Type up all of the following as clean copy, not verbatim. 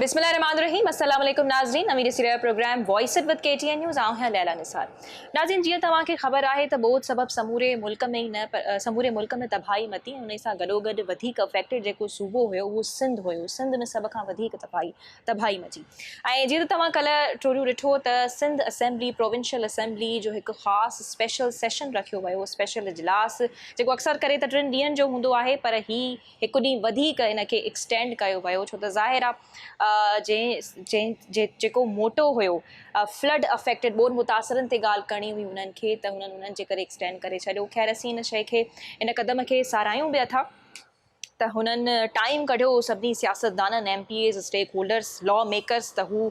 بسم الله الرحمن الرحيم السلام عليڪم ناظرين اوهين ڏسي رهيا programme voice it with K T N news آئون آهيان ليلا نثار ناظرين جيئن توهان کي خبر آهي ته ٻوڏ سبب سموري ملڪ ۾ ئي نه پر سموري ملڪ ۾ تباهي متي ۽ ان سان گڏوگڏ وڌيڪ افيڪٽيڊ جيڪو صوبو هيو اهو سنڌ هيو سنڌ ۾ سڀ کان وڌيڪ تباهي تباهي مچي ۽ جيئن ته توهان ڪلهه ٽوريون ڏٺو ته سنڌ اسيمبلي پروونشل اسيمبلي جو هڪ خاص اسپيشل سيشن رکيو ويو اسپيشل اجلاس جيڪو اڪثر ڪري ته ٽن ڏينهن جو هوندو آهي پر هي هڪ ڏينهن وڌيڪ ان کي ايڪسٽينڊ ڪيو ويو ڇو ته ظاهر آهي جنهن جنهن جيڪو موٽو هيو فلڊ افيڪٽيڊ ٻوڏ متاثرن تي ڳالهه ڪرڻي هئي انهن کي ته هنن انهن جي ڪري ايڪسٽينڊ ڪري ڇڏيو خير اسين ان شيء کي ان قدم کي ساراهيون به اٿا ته هنن ٽائيم ڪڍيو سڀني سياستدانن، M P As, stakeholders, law makers ته هو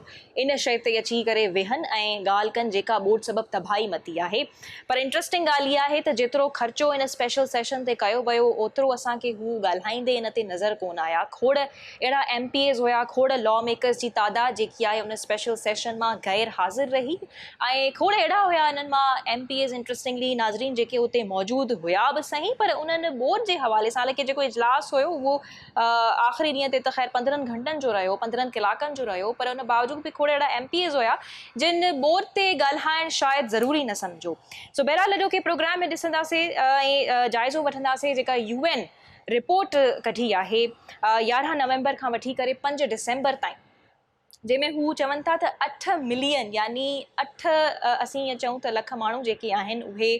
ان شيء تي اچي ڪري ويهن ۽ ڳالهه ڪن جيڪا ٻوڏ سبب تباهي متي آهي پر انٽرسٽنگ ڳالهه اها آهي ته جيترو خرچو ان اسپيشل سيشن تي ڪيو ويو اوترو اسان کي هو ڳالهائيندي ان تي نظر ڪونه آيا کوڙ اهڙا ايم پي ايز هيا کوڙ لا ميڪرز جي تعداد جيڪي آهي ان اسپيشل سيشن مان غير حاضر رهي ۽ کوڙ اهڙا هيا انهن مان ايم پي ايز انٽرسٽنگلي ناظرين جيڪي اتي موجود هيا به سهي پر انهن ٻوڏ جي حوالي سان حالانڪه جيڪو اجلاس هيو اهو آخري ڏينهن تي ته خير 15 گهنٽن جو رهيو 15 ڪلاڪن جو رهيو پر ان باوجود به کوڙ اهڙا ايم پي ايز هيا جن ٻوڏ تي ڳالهائڻ شايد ضروري نه سمجهيو سو بهرحال اڄوڪي پروگرام ۾ ڏسنداسي ۽ جائزو وٺنداسي جيڪا يو اين رپورٽ ڪڍي آهي 11 نومبر کان وٺي ڪري 5 ڊسمبر تائين جنهن ۾ هو چون ٿا ته اٺ ملين يعني اٺ اسين ائين چئون ته لک ماڻهو جيڪي آهن اهي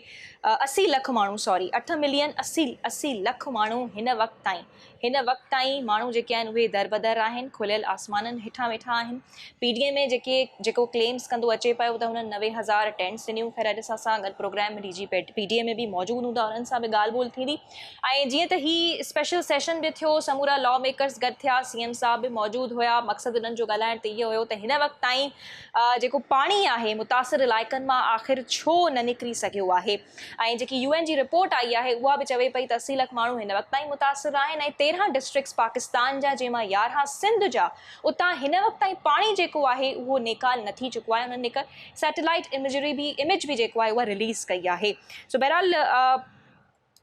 80 لک ماڻهو سوري اٺ ملين 80 80 لک ماڻهو هن وقت تائين هن وقت تائين ماڻهو جيڪي آهن اهي دربدر آهن کليل آسمانن هيٺان ويٺا آهن پي ڊي ايم اي جيڪي جيڪو ڪليمز ڪندو اچي پيو ته هنن 90 هزار ٽينٽس ڏنيون خير اڄ اسان سان گڏ programme ۾ D G P D M A به موجود هوندا انهن سان به ڳالهه ٻولهه ٿيندي ۽ جيئن ته هي اسپيشل سيشن به ٿيو، سمورا لا ميڪرز گڏ ٿيا، سي ايم صاحب به موجود هيا، مقصد انهن جو ڳالهائڻ ته اهو هيو ته هن وقت تائين جيڪو پاڻي آهي متاثر علائقن مان آخر ڇو نه نڪري سگهيو آهي ۽ جيڪي يو اين جي رپورٽ آئي آهي اها به چوي پئي ته 80 لک ماڻهو هن وقت تائين متاثر آهن ۽ 13 ڊسٽرڪٽس پاڪستان جا جنهن مان 11 سنڌ جا اتان هن وقت تائين پاڻي جيڪو آهي اهو نيڪال نه ٿي چڪو آهي انهن هڪ سيٽلائيٽ اميجري به اميج به جيڪو آهي اها رليز ڪئي آهي سو بهرحال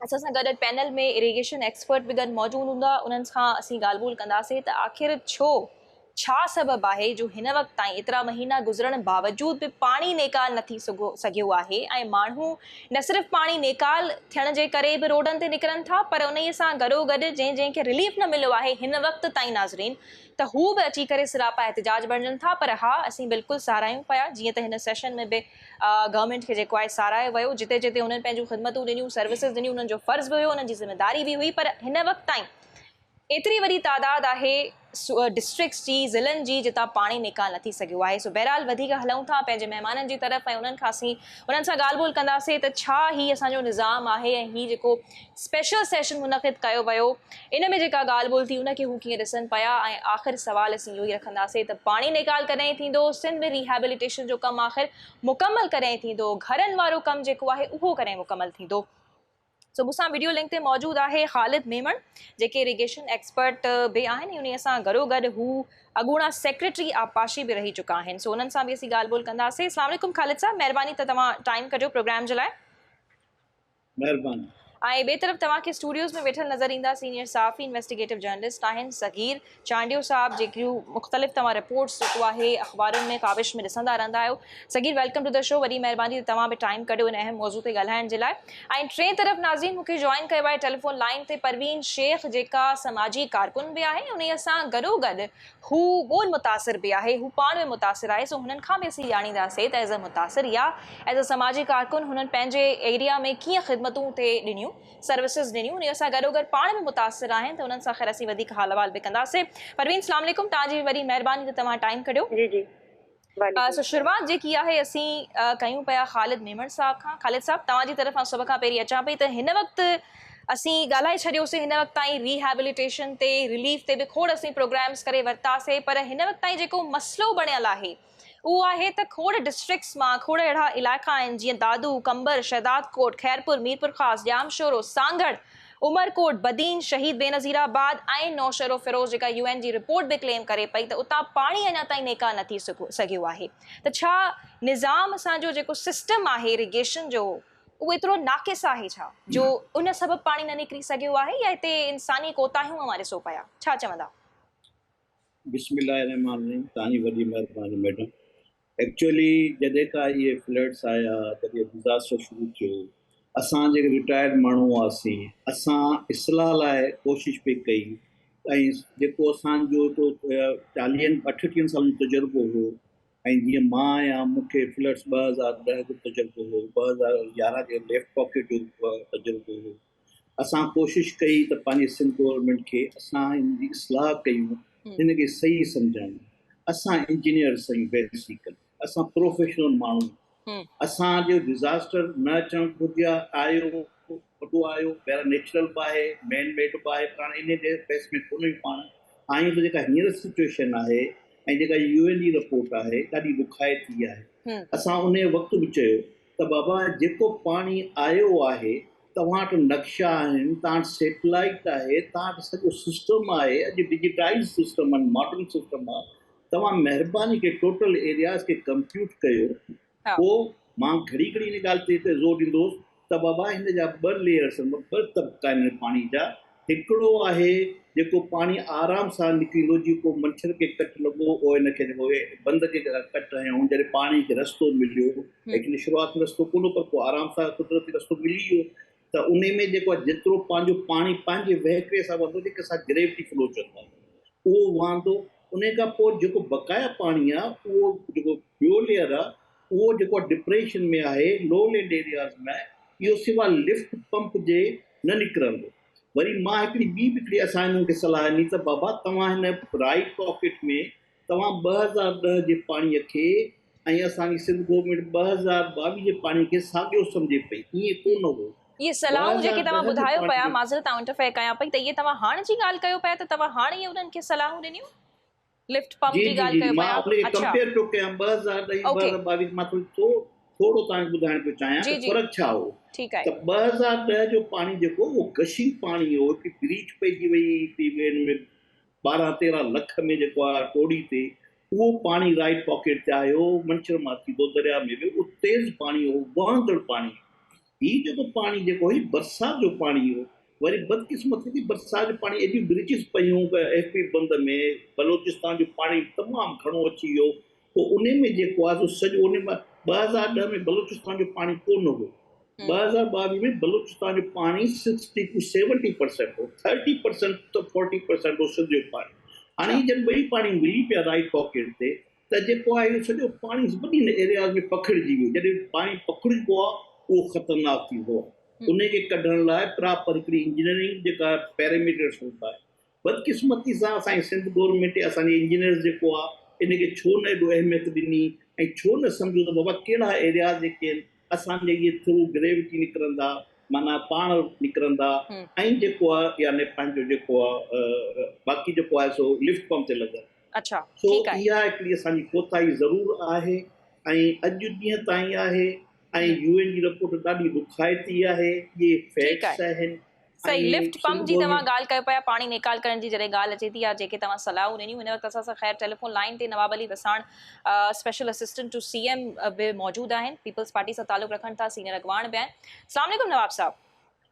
اسان سان گڏ پينل ۾ اريگيشن ايڪسپرٽ به گڏ موجود هوندا انهن کان اسين ڳالهه ٻولهه ڪنداسين ته آخر ڇو ڇا سبب آهي جو هن وقت تائين ايترا مهينا گذرڻ باوجود به پاڻي نيڪال نه ٿي سگهيو آهي ۽ ماڻهو نه صرف پاڻي نيڪال ٿيڻ جي ڪري به روڊن تي نڪرن ٿا پر انهي سان گڏوگڏ جنهن جنهن کي رليف نه مليو آهي هن وقت تائين ناظرين ته هو به اچي ڪري سراپا احتجاج بڻجن ٿا پر ها اسين بلڪل ساراهيون پيا جيئن ته هن سيشن ۾ به گورنمينٽ کي جيڪو آهي ساراهيو ويو جتي جتي هنن پنهنجون خدمتون ڏنيون سروسز ڏنيون انهن جو فرض به هيو انهن جي ذميداري به هئي پر هن وقت تائين ايتري وڏي تعداد آهي ڊسٽرڪٽس جي ضلعن جي جتان پاڻي نيڪال نه ٿي سگهيو آهي سو بهرحال وڌيڪ هلون ٿا پنهنجي مهمانن جي طرف ۽ انهن کان اسين انهن سان ڳالهه ٻولهه ڪنداسين ته ڇا هي اسان جو نظام آهي ۽ هي جيڪو اسپيشل سيشن منعقد ڪيو ويو ان ۾ جيڪا ڳالهه ٻولهه ٿي ان کي هو ڪيئن ڏسن پيا ۽ آخر سوال اسين اهو ئي رکنداسين ته پاڻي نيڪال ڪڏهن ٿيندو، سنڌ ۾ ريهيبليٽيشن جو ڪم آخر مڪمل ڪڏهن ٿيندو، گهرن وارو ڪم جيڪو آهي اهو ڪڏهن مڪمل ٿيندو. سو مون سان وڊيو لنڪ تي موجود آهي خالد ميمڻ جيڪي اريگيشن ايڪسپرٽ به آهن ۽ انهي سان گڏوگڏ هو اڳوڻا سيڪريٽري آبپاشي به رهي چڪا آهن سو انهن سان به اسين ڳالهه ٻولهه ڪنداسين. اسلام عليڪم خالد صاحب مهرباني ته توهان ٽائيم ڪڍيو پروگرام جي لاء. مهرباني. ۽ ٻئي طرف توهان کي اسٽوڊيوز ۾ ويٺل نظر ايندا سينيئر صحافي انويسٽيگيٽو جرنلسٽ آهن صغير چانڊيو صاحب جيڪيون مختلف توهان رپورٽس جيڪو آهي اخبارن ۾ ڪاوش ۾ ڏسندا رهندا آهيو Sagheer welcome to the show وڏي مهرباني ته توهان به ٽائيم ڪڍيو ان اهم موضوع تي ڳالهائڻ جي لاء ۽ ٽئين طرف ناظرين مون کي جوائن ڪيو آهي ٽيليفون لائين تي پروين شيخ جيڪا سماجي ڪارڪن به آهي انهي سان گڏوگڏ هو ٻوڏ متاثر به آهي، هو پاڻ به متاثر آهي، سو هنن کان به اسين ڄاڻينداسين ته ايز اي متاثر يا ايز اي سماجي ڪارڪن هنن پنهنجي ايريا ۾ ڪيئن خدمتون اتي ڏنيون، سروسز ڏنيون، انهي سان گڏوگڏ پاڻ به متاثر آهن ته انهن سان خير اسين وڌيڪ حال احوال به ڪنداسين. پروين اسلام عليڪم توهان جي به وڏي مهرباني ته توهان ٽائيم ڪڍيو. جي جي وعليڪم سو شروعات جيڪي آهي اسين ڪيون پيا خالد ميمڻ صاحب کان. خالد صاحب توهان جي طرف آئون سڀ کان پهرين اچان پئي ته هن وقت اسين ڳالهائي ڇڏيوسين هن وقت تائين ريهيبليٽيشن تي رليف تي به کوڙ اسين پروگرامز ڪري ورتاسي پر هن وقت تائين جيڪو مسئلو بڻيل آهي اهو آهي ته کوڙ ڊسٽرڪٽس مان کوڙ اهڙا علائقا آهن جيئن دادو، قمبر، شهدادڪوٽ، خيرپور، ميرپورخاص، ڄامشورو، سانگهڙ، عمرڪوٽ، بدين، شهيد بينظير آباد ۽ نوشهروفيروز جيڪا يو اين جي رپورٽ به ڪليم ڪري پئي ته اتان پاڻي اڃا تائين نيڪال نه ٿي سگهيو آهي ته ڇا نظام اسان جو جيڪو سسٽم آهي اريگيشن جو اهو ايترو ناقص آهي ڇا جو ان سبب پاڻي نه نڪري سگهيو آهي يا هتي انساني ڪوتاهيون اوهان ڏسو پيا ڇا چوندا؟ بسم الله الرحمٰن الرحيم توهان جي وڏي مهرباني ميڊم ايڪچوئلي جڏهن کان اهي فلڊس آيا جڏهن ڊزاسٽر شروع ٿيو اسان جيڪي رٽائرڊ ماڻهو هئاسين اسان اصلاح لاء ڪوشش پئي ڪئي ۽ جيڪو اسان جو هڪڙو چاليهن اٺٽيهن سالن جو تجربو هو ۽ جيئن مان آهيان مون کي فلڊس 2010 جو تجربو هو 2011 جي ليفٽ پاڪيٽ جو تجربو هو اسان ڪوشش ڪئي ته پنهنجي سنڌ گورنمينٽ کي اسان ان جي اصلاح ڪيون هن کي صحيح سمجهايون اسان انجنيئرس آهيون بيسيڪلي اسان پروفيشنل ماڻهو اسان جو ڊزاسٽر نه اچڻ گهرجي ها آيو وڏو آيو پهريان نيچرل به آهي مين ميڊ به آهي پر هاڻي انهي جي بحث ۾ ڪونه آهيون پاڻ آهيون ته جيڪا هينئر سچويشن آهي ۽ جيڪا يو اين جي رپورٽ آهي ڏاڍي ڏکائتي آهي اسان انهي وقت به چيو ته بابا جيڪو پاڻي آيو آهي توهان وٽ نقشا آهن، توهان وٽ سيٽلائيٽ آهي، توهان وٽ سڄو سسٽم آهي، اڄ ڊجيٽائيز سسٽم آهن، ماڊرن سسٽم آهي، توهان مهرباني ڪري ٽوٽل ايرياز کي ڪمپيوٽ ڪيو، پوء مان گهڙي گهڙي ان ڳالهه تي زور ڏيندو هوس ته بابا هن جا ٻه ليئرس آهن، ٻه طبقا آهن هن پاڻي جا، هڪڙو آهي جيڪو پاڻي آرام سان نڪري ايندو جيئن ڪو منڇر کي ڪٽ لڳو او ان کي جيڪو بند کي ڪٽ هنيو جڏهن پاڻي کي رستو مليو ايڪچولي شروعات ۾ رستو ڪونه پر پوء آرام سان قدرتي رستو ملي ويو ته انهي ۾ جيڪو آهي جيترو پنهنجو پاڻي پنهنجي وهڪري سان وهندو جيڪي اسان گريوٽي فلو چوندا آهيون اهو وهندو انهي کان پوء جيڪو بقايا پاڻي آهي اهو جيڪو ٻيو ليئر آهي اهو جيڪو ڊپريشن ۾ آهي لو لينڊ ايرياز ۾ آهي اهو سوا لفٽ پمپ جي نه نڪرندو. وري مان هڪڙي ٻي به هڪڙي اسان انهن کي صلاح ڏني ته بابا توهان هن رائيٽ پاڪيٽ ۾ توهان 2010 جي پاڻي کي ۽ اسان جي سنڌ گورنمينٽ 2022 جي پاڻي کي ساڳيو سمجهي پئي ائين ڪو نه هو. اهي صلاحون جيڪي توهان ٻڌايو پيا معذرت آئون انٽرفيئر ڪيان پئي ته اهي توهان هاڻ جي ڳالهه ڪيو پيا ته توهان هاڻ اهي انهن کي صلاحون ڏنيون؟ لفٽ پمپ جي جي جي ڳالهه جي ڪيو مان پيا ان کي اڇا ڪمپيئر پيو ڪيان 2010 اوڪي 2022 مان ٿورو ٿورو توهان کي ٻڌائڻ پيو چاهيان جي ته جي فرق ڇا هو ٺيڪ آهي ته 2010 جو پاڻي جيڪو اهو گشنگ پاڻي هو هڪڙي بريچ پئجي وئي هڪڙي ان ۾ 12 13 لک ۾ جيڪو آهي ٽوڙي تي اهو پاڻي رائيٽ پاڪيٽ تي آيو منڇر مان ٿيندو درياء ۾ ويو اهو تيز پاڻي هو وهندڙ پاڻي هي جيڪو پاڻي جيڪو هي برسات جو پاڻي هو وري بدقسمتي ٿي برسات جو پاڻي ايڏيون برجز پيون ايف پي بند ۾ بلوچستان جو پاڻي تمام گهڻو اچي ويو پوء انهي ۾ جيڪو آهي سو سڄو انهي ۾ 2010 ۾ بلوچستان جو پاڻي ڪونه هو 2022 ۾ بلوچستان جو پاڻي 60 ٽو 70 پرسنٽ هو 30 پرسنٽ ته 40 پرسنٽ هو سنڌ جو پاڻي هاڻي جڏهن ٻئي پاڻي ملي پيا رائيٽ پاڪيٽ تي ته جيڪو آهي اهو سڄو پاڻي وڏين ايرياز ۾ پکڙجي ويو جڏهن پاڻي پکڙجبو آهي اهو خطرناڪ ٿيندو آهي ان کي ڪڍڻ لاء پراپر هڪڙي انجنيئرنگ جيڪا پيراميٽرس هوندا آهن بدقسمتي سان اسان جي سنڌ گورنمينٽ يا اسان جي انجنيئرس جيڪو آهي ان کي ڇو نه ايڏو اهميت ڏني ۽ ڇو نه سمجهيو ته بابا ڪهڙا ايرياز جيڪي آهن اسان جي اهي ٿرو گريوٽي نڪرندا معنيٰ پاڻ نڪرندا ۽ جيڪو آهي يعني پنهنجو جيڪو آهي باقي جيڪو آهي سو لفٽ پمپ تي لڳل اڇا سو ٺيڪ آهي. اها هڪڙي اسان جي ڪوتاهي ضرور آهي ۽ اڄ ڏينهن تائين آهي ۽ يو اين جي رپورٽ ڏاڍي ڏکائتي آهي اهي ٺيڪ فيڪٽس آهي آهن صحيح ۽ لفٽ پمپ سنڌ جي توهان گورنمينٽ ڳالهه ڪيو پيا پاڻي نيڪال ڪرڻ جي جڏهن ڳالهه اچي ٿي يا جيڪي توهان صلاحون ڏنيون هن وقت اسان سان خير ٽيليفون لائين تي Nawab Ali Wassan special assistant to C M به موجود آهن پيپلز پارٽي سان تعلق رکن ٿا سينئر اڳواڻ به آهن السلام عليڪم نواب صاحب.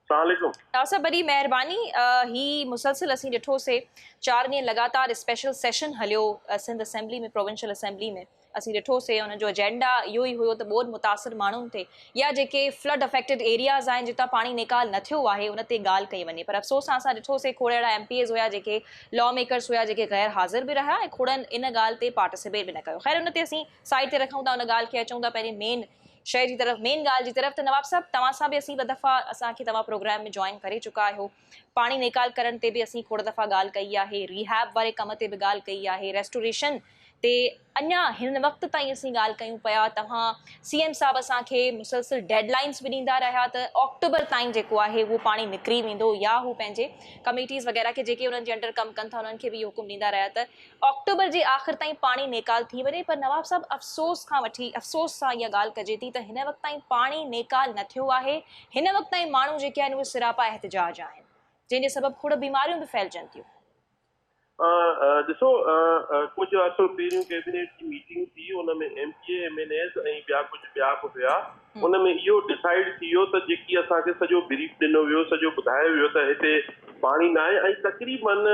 السلام عليڪم. ڊاڪٽر صاحب وڏي مهرباني هي مسلسل اسين ڏٺو سي چار ڏينهن لڳاتار اسپيشل سيشن هليو سنڌ اسيمبلي ۾ پروونشل اسيمبلي ۾ اسين ڏٺو سي ان جو ايجنڊا اهو ئي هيو ته ٻوڏ متاثر ماڻهن تي يا جيڪي فلڊ افيڪٽيڊ ايرياز آهن جتان پاڻي نيڪال نه ٿيو آهي ان تي ڳالهه ڪئي وڃي پر افسوس سان اسان ڏٺو سي کوڙ اهڙا ايم پي ايز هيا جيڪي لا ميڪرز هيا جيڪي غير حاضر به رهيا ۽ کوڙن ان ڳالهه تي پارٽيسپيٽ به نه ڪيو خير ان تي اسين سائيڊ تي رکون ٿا ان ڳالهه کي اچون ٿا پنهنجي مين شيء جي طرف مين ڳالهه جي طرف ته نواب صاحب توهان سان به اسين ٻه دفعا اسان کي توهان پروگرام ۾ جوائن ڪري چڪا آهيو پاڻي نيڪال ڪرڻ تي به اسين کوڙ دفعا ڳالهه ڪئي آهي ريهيب واري ڪم تي به ڳالهه ڪئي آهي ريسٽوريشن تي اڃا هن وقت تائين اسين ڳالهه ڪيون پيا توهان سي ايم صاحب اسان کي مسلسل ڊيڊ لائنس به ڏيندا رهيا ته آڪٽوبر تائين جيڪو آهي اهو پاڻي نڪري ويندو يا هو پنهنجي ڪميٽيز وغيره کي جيڪي انهن جي انڊر ڪم ڪن ٿا انهن کي به اهو حڪم ڏيندا رهيا ته آڪٽوبر جي آخر تائين پاڻي نيڪال ٿي وڃي پر نواب صاحب افسوس کان وٺي افسوس سان اها ڳالهه ڪجي ٿي ته هن وقت تائين پاڻي نيڪال نه ٿيو آهي هن وقت تائين ماڻهو جيڪي آهن اهي سراپا احتجاج آهن جنهن جي سبب کوڙ بيماريون به ڦهلجن ٿيون. ڏسو ڪجهه عرصو پهريون ڪيبينيٽ جي ميٽنگ ٿي ان ۾ M P A M N As ۽ ٻيا ڪجهه ٻيا به هيا ان ۾ اهو ڊسائيڊ ٿي ويو ته جيڪي اسان کي سڄو بريف ڏنو ويو سڄو ٻڌايو ويو ته هتي پاڻي ناهي ۽ تقريبن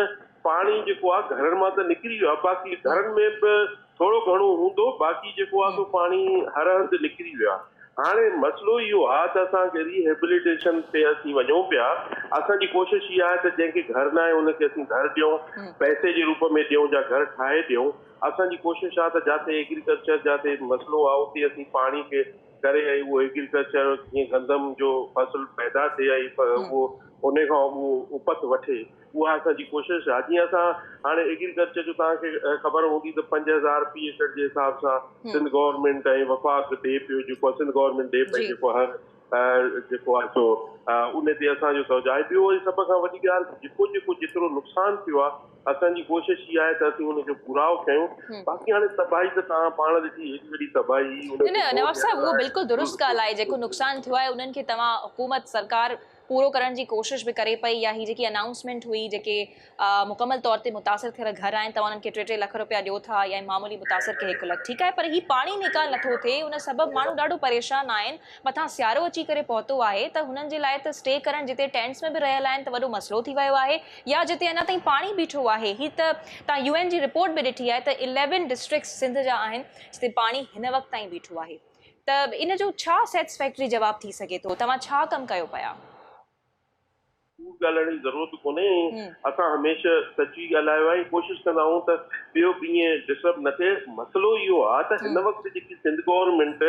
پاڻي جيڪو آهي گهرن مان ته نڪري ويو آهي باقي گهرن ۾ به ٿورو گهڻو هوندو باقي جيڪو آهي سو پاڻي هر هنڌ نڪري ويو آهي. هاڻي مسئلو اهو آهي ته اسان کي ري هيبليٽيشن تي اسين وڃون پيا اسان جي ڪوشش اها آهي ته جنهن کي گهر ناهي ان کي اسين گهر ڏيون پئسي جي روپ ۾ ڏيون جا گهر ٺاهي ڏيون اسان جي ڪوشش آهي ته جاتي ايگريڪلچر جاتي مسئلو آهي اتي اسين پاڻي کي ڪري ۽ اهو ايگريڪلچر جيئن گندم جو فصل پيدا ٿئي ۽ اهو ان کان اهو اپت وٺي اها اسان جي ڪوشش آهي جيئن اسان هاڻي ايگريڪلچر جو توهان کي خبر هوندي ته 5000 في ايڪڙ جي حساب سان سنڌ گورنمينٽ ۽ وفاق ڏي پيو جيڪو سنڌ گورنمينٽ ڏي پئي جيڪو هر جيڪو آهي سو ان تي اسان جو توجه آهي ٻيو وري سڀ کان وڏي ڳالهه جيڪو جيڪو جيترو نقصان ٿيو آهي اسان جي ڪوشش اها آهي ته اسين ان جو پورائو ڪيون باقي هاڻي تباهي ته توهان پاڻ ڏٺي هيڏي وڏي تباهي نه نه نواب صاحب اهو بلڪل درست ڳالهه آهي جيڪو نقصان ٿيو آهي انهن کي توهان حڪومت سرڪار پورو ڪرڻ جي ڪوشش به ڪري پئي يا هي جيڪي انائونسمينٽ هئي جيڪي مڪمل طور تي متاثر ٿيل گهر آهن توهان انهن کي ٽي ٽي لک روپيا ڏيو ٿا يا معمولي متاثر کي هڪ لک ٺيڪ آهي پر هي پاڻي نيڪال نٿو ٿئي ان سبب ماڻهو ڏاڍو پريشان آهن مٿان سيارو اچي ڪري پهتو آهي ته هنن جي لاء ته اسٽي ڪرڻ جتي ٽينٽس ۾ به رهيل آهن ته وڏو مسئلو ٿي ويو آهي يا جتي اڃا تائين پاڻي بيٺو آهي هي ته توهان يو اين جي رپورٽ به ڏٺي آهي ته اليون ڊسٽرڪٽس سنڌ جا آهن جتي پاڻي هن وقت تائين بيٺو آهي. ته ان جو ڇا سيٽسفيڪٽري جواب ٿي سگهي ٿو؟ توهان ڇا ڪم ڪيو پيا؟ ڪوڙ ڳالهائڻ جي ضرورت ڪونهي ۽ اسان هميشه سچ ئي ڳالهايو آهي ۽ ڪوشش ڪندا آهيون ته ٻيو به ائين ڊسٽرب نه ٿئي. مسئلو اهو آهي ته هن وقت جيڪي سنڌ گورنمينٽ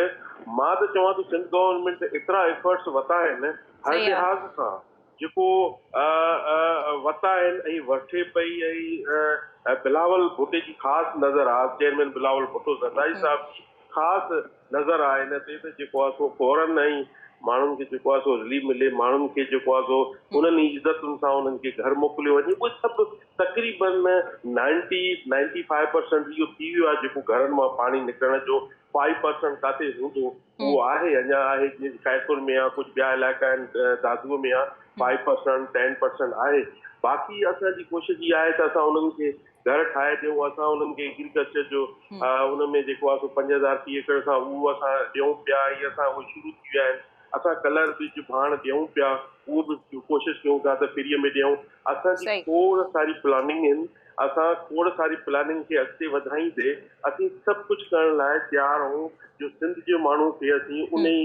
مان ته چوان ٿو سنڌ گورنمينٽ ايترا ايفرٽس ورتا آهن هر لحاظ سان جيڪو ورتا آهن ۽ وٺي پئي ۽ بلاول ڀٽي جي خاص نظر آهي چيئرمين بلاول ڀٽو زرداري صاحب جي خاص نظر آهي ان تي ته جيڪو آهي سو فورن ۽ ماڻهن کي جيڪو آهي سو رليف ملي ماڻهن کي جيڪو آهي سو انهن ئي عزتن سان انهن کي گهر موڪليو وڃي اهي سڀ تقريبن نائنٽي نائنٽي فائيو پرسنٽ اهو ٿي ويو آهي جيڪو گهرن مان پاڻي نڪرڻ جو فائيو پرسنٽ ڪاٿي هوندو اهو آهي اڃا آهي جيئن خيرپور ۾ آهي ڪجهه ٻيا علائقا آهن دادوء ۾ آهي فائيو پرسنٽ ٽين پرسنٽ آهي باقي اسان جي ڪوشش اها آهي ته اسان انهن کي گهر ٺاهي ڏيون اسان انهن کي ايگريڪلچر جو ان ۾ جيڪو آهي سو 5000 في ايڪڙ سان اهو اسان ڏيون پيا ۽ اسان اهي شروع ٿي ويا آهن اسان ڪلر ٻج ڀاڻ ڏيون پيا اهو به ڪوشش ڪيون ٿا ته فري ۾ ڏيون اسان جي کوڙ ساري پلاننگ آهن اسان کوڙ ساري پلاننگ کي اڳتي وڌائيندي اسين سڀ ڪجهه ڪرڻ لاء تيار آهيون جو سنڌ جي ماڻهو کي اسين ان ئي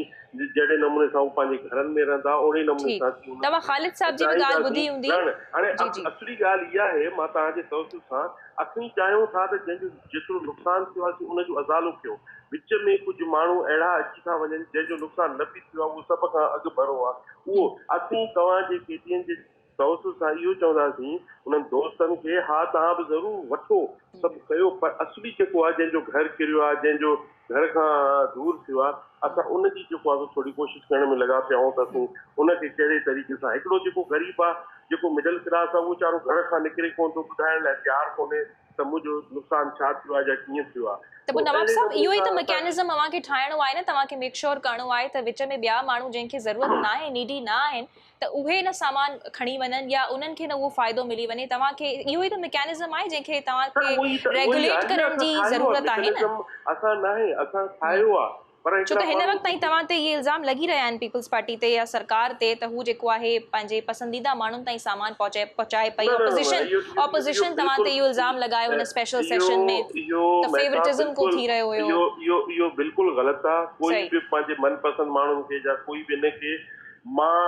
جهڙي نموني سان هو پنهنجي گهرن ۾ رهندا اوڙي نموني سان اسين انهن توهان خالد صاحب جي به ڳالهه ٻڌي هوندي. رهڻ هاڻي اصلي ڳالهه اها آهي مان توهان جي توسط سان اسين چاهيون ٿا ته جنهن جو جيترو نقصان ٿيو آهي اسين ان جو ازالو ڪيون وچ ۾ ڪجهه ماڻهو اهڙا اچي ٿا وڃن جنهن جو نقصان نه به ٿيو آهي اهو سڀ کان اڳ ڀرو آهي اهو اسين توهان جي ڪي ٽي اين جي توسط سان اهو چونداسين انهن دوستن کي ها توهان به ضرور وٺو سڀ ڪيو پر اصلي جيڪو آهي جنهن جو گهر ڪريو آهي جنهن جو گهر کان دور ٿيو آهي اسان ان جي جيڪو آهي سو ٿوري ڪوشش ڪرڻ ۾ لڳا پيا آهيون ته اسين ان کي ڪهڙي طريقي سان هڪڙو جيڪو غريب آهي جيڪو مڊل ڪلاس آهي اهو ويچارو گهر کان نڪري ڪونه ٿو ٻڌائڻ لاء تيار ڪونهي ته منهنجو نقصان ڇا ٿيو آهي يا ڪيئن ٿيو آهي. ته پوء نواب صاحب اهو ئي ته مڪينزم اوهان کي ٺاهڻو آهي نه توهان کي ميڪ شور ڪرڻو آهي ته وچ ۾ ٻيا ماڻهو جنهن کي ضرورت ناهي نيڊي نه آهن ته اهي نه سامان کڻي وڃن يا انهن کي نه اهو فائدو ملي وڃي توهان کي اهو ئي ته مڪينزم آهي جنهن کي توهان کي ريگوليٽ ڪرڻ جي ضرورت آهي نه. اسان ناهي اسان ٺاهيو آهي ڇو ته هن وقت تائين توهان تي اهي الزام لڳي رهيا آهن پيپلز پارٽي تي يا سرڪار تي ته هو جيڪو آهي پنهنجي پسنديده ماڻهن تائين سامان پهچائي پئي اپوزيشن اپوزيشن توهان تي اهو الزام لڳايو هن اسپيشل سيشن ۾ ته فيورٽزم ڪو ٿي رهيو هيو. اهو اهو بلڪل غلط آ ڪوئي به پنهنجي من پسند ماڻهن کي يا ڪوئي به ان کي مان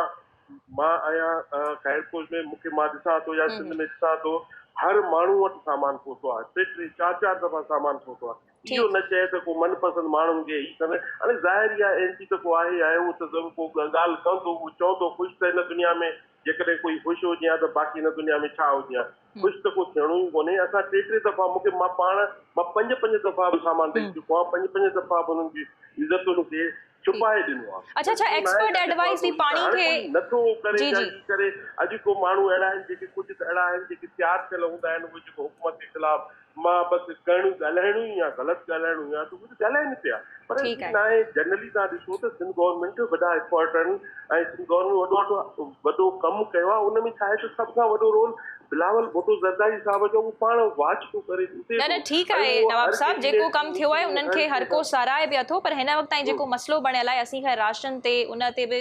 مان آهيان خيرپور ۾ مون کي مان ڏسان ٿو يا سنڌ ۾ ڏسان ٿو هر ماڻهو وٽ سامان پهتو آ ٽي ٽي چار چار دفعا سامان پهتو آ اهو نه چئي ته ڪو من پسند ماڻهن کي هي ڪندي هاڻي ظاهر ئي آهي اينٽي ته ڪو آهي آهي اهو ته ضرور ڪو ڳالهه ڪندو اهو چوندو خوش ته هن دنيا ۾ جيڪڏهن ڪوئي خوش هجي ها ته باقي هن دنيا ۾ ڇا هجي ها خوش ته ڪو ٿيڻو ئي ڪونهي اسان ٽي ٽي دفعا مون کي مان پاڻ مان پنج پنج دفعا به سامان ڏئي چڪو آهيان پنج پنج دفعا به انهن جي عزتن کي ڇپائي ڏنو آهي اڇا اڇا ايڪسپرٽ ايڊوائس به پاڻي کي نٿو ڪري جي ڪري اڄ ڪو ماڻهو اهڙا آهن جيڪي ڪجهه ته اهڙا آهن جيڪي تيار ٿيل هوندا آهن اهي جيڪو حڪومت جي خلاف مان بس ڪرڻو ڳالهائڻو ئي آ غلط ڳالهائڻو ئي آ ته اهي ته ڳالهائين پيا پر ٺيڪ آهي. ناهي جنرلي توهان ڏسو ته سنڌ گورنمينٽ وڏا ايفرٽ آهن ۽ سنڌ گورنمينٽ وڏو وڏو ڪم ڪيو آهي ان ۾ ڇا آهي ته سڀ کان وڏو رول بلاول ڀٽو زرداري صاحب جو اهو پاڻ واچ ٿو ڪري ڏسي نه نه ٿو ٺيڪ ۽ آهي اهو نواب هر صاحب جيڪو ڪيبينيٽ ڪم ٿيو آهي ميٽنگ انهن هر کي هر ڪنهن ڪو سان ساراهي به اٿو پر هن وقت تائين جيڪو مسئلو بڻيل آهي اسين خير راشن تي ان تي به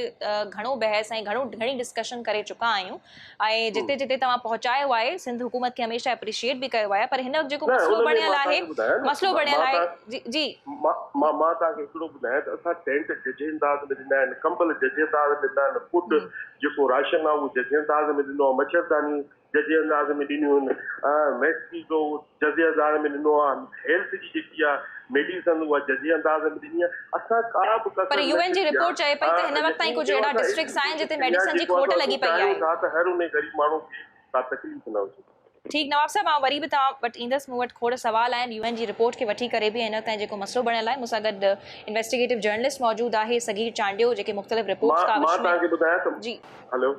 گهڻو بحث ۽ گهڻو گهڻي ڊسڪشن ڪري چڪا آهيون ۽ جتي جتي توهان پهچايو آهي سنڌ حڪومت کي هميشه اپريشيئيٽ به ڪيو آهي پر هن وقت جيڪو نه مسئلو ان ۾ بڻيل مان آهي توهان کي ٻڌايان نه مسئلو مان بڻيل مان آهي توهان جي جي. مان مان مان توهان کي هڪڙو ٻڌايان ته اسان ٽينٽ ججهي انداز ۾ ڏنا آهن ڪمبل ججهي انداز ۾ ڏنا آهن فوڊ جيڪو راشن آهي اهو ججهي انداز ۾ ڏنو آهي مڇردانيون ججهي انداز ۾ ڏنيون آهن ميسڪيٽو ججهي انداز ۾ ڏنو آهي هيلٿ جي جيڪي آهي ميڊيسن اها ججهي انداز ۾ ڏني آهي اسان ڪا به پر ڪسر يو نه اين جي ڇڏي رپورٽ چئي پئي ته آهي هن وقت تائين يقين ڪجهه ڪيو اهڙا اسان ڊسٽرڪٽس ايتري آهن جتي ڪوشش ڪئي آهي ميڊيسن جي جيڪو کوٽ اسان لڳي پئي چاهيون آهي. ٿا ته هر انهي غريب ماڻهو کي ڪا تڪليف نه هجي. ٺيڪ نواب صاحب آئون وري به توهان وٽ ايندس مون وٽ کوڙ سوال آهن يو اين جي رپورٽ کي وٺي ڪري به هن وقت تائين جيڪو مسئلو بڻيل آهي مون سان گڏ انويسٽيگيٽو جرنلسٽ موجود آهي صغير چانڊيو جيڪي مختلف رپورٽس مان ڪاوش مان ۾ توهان کي ٻڌايان ته جي هلو.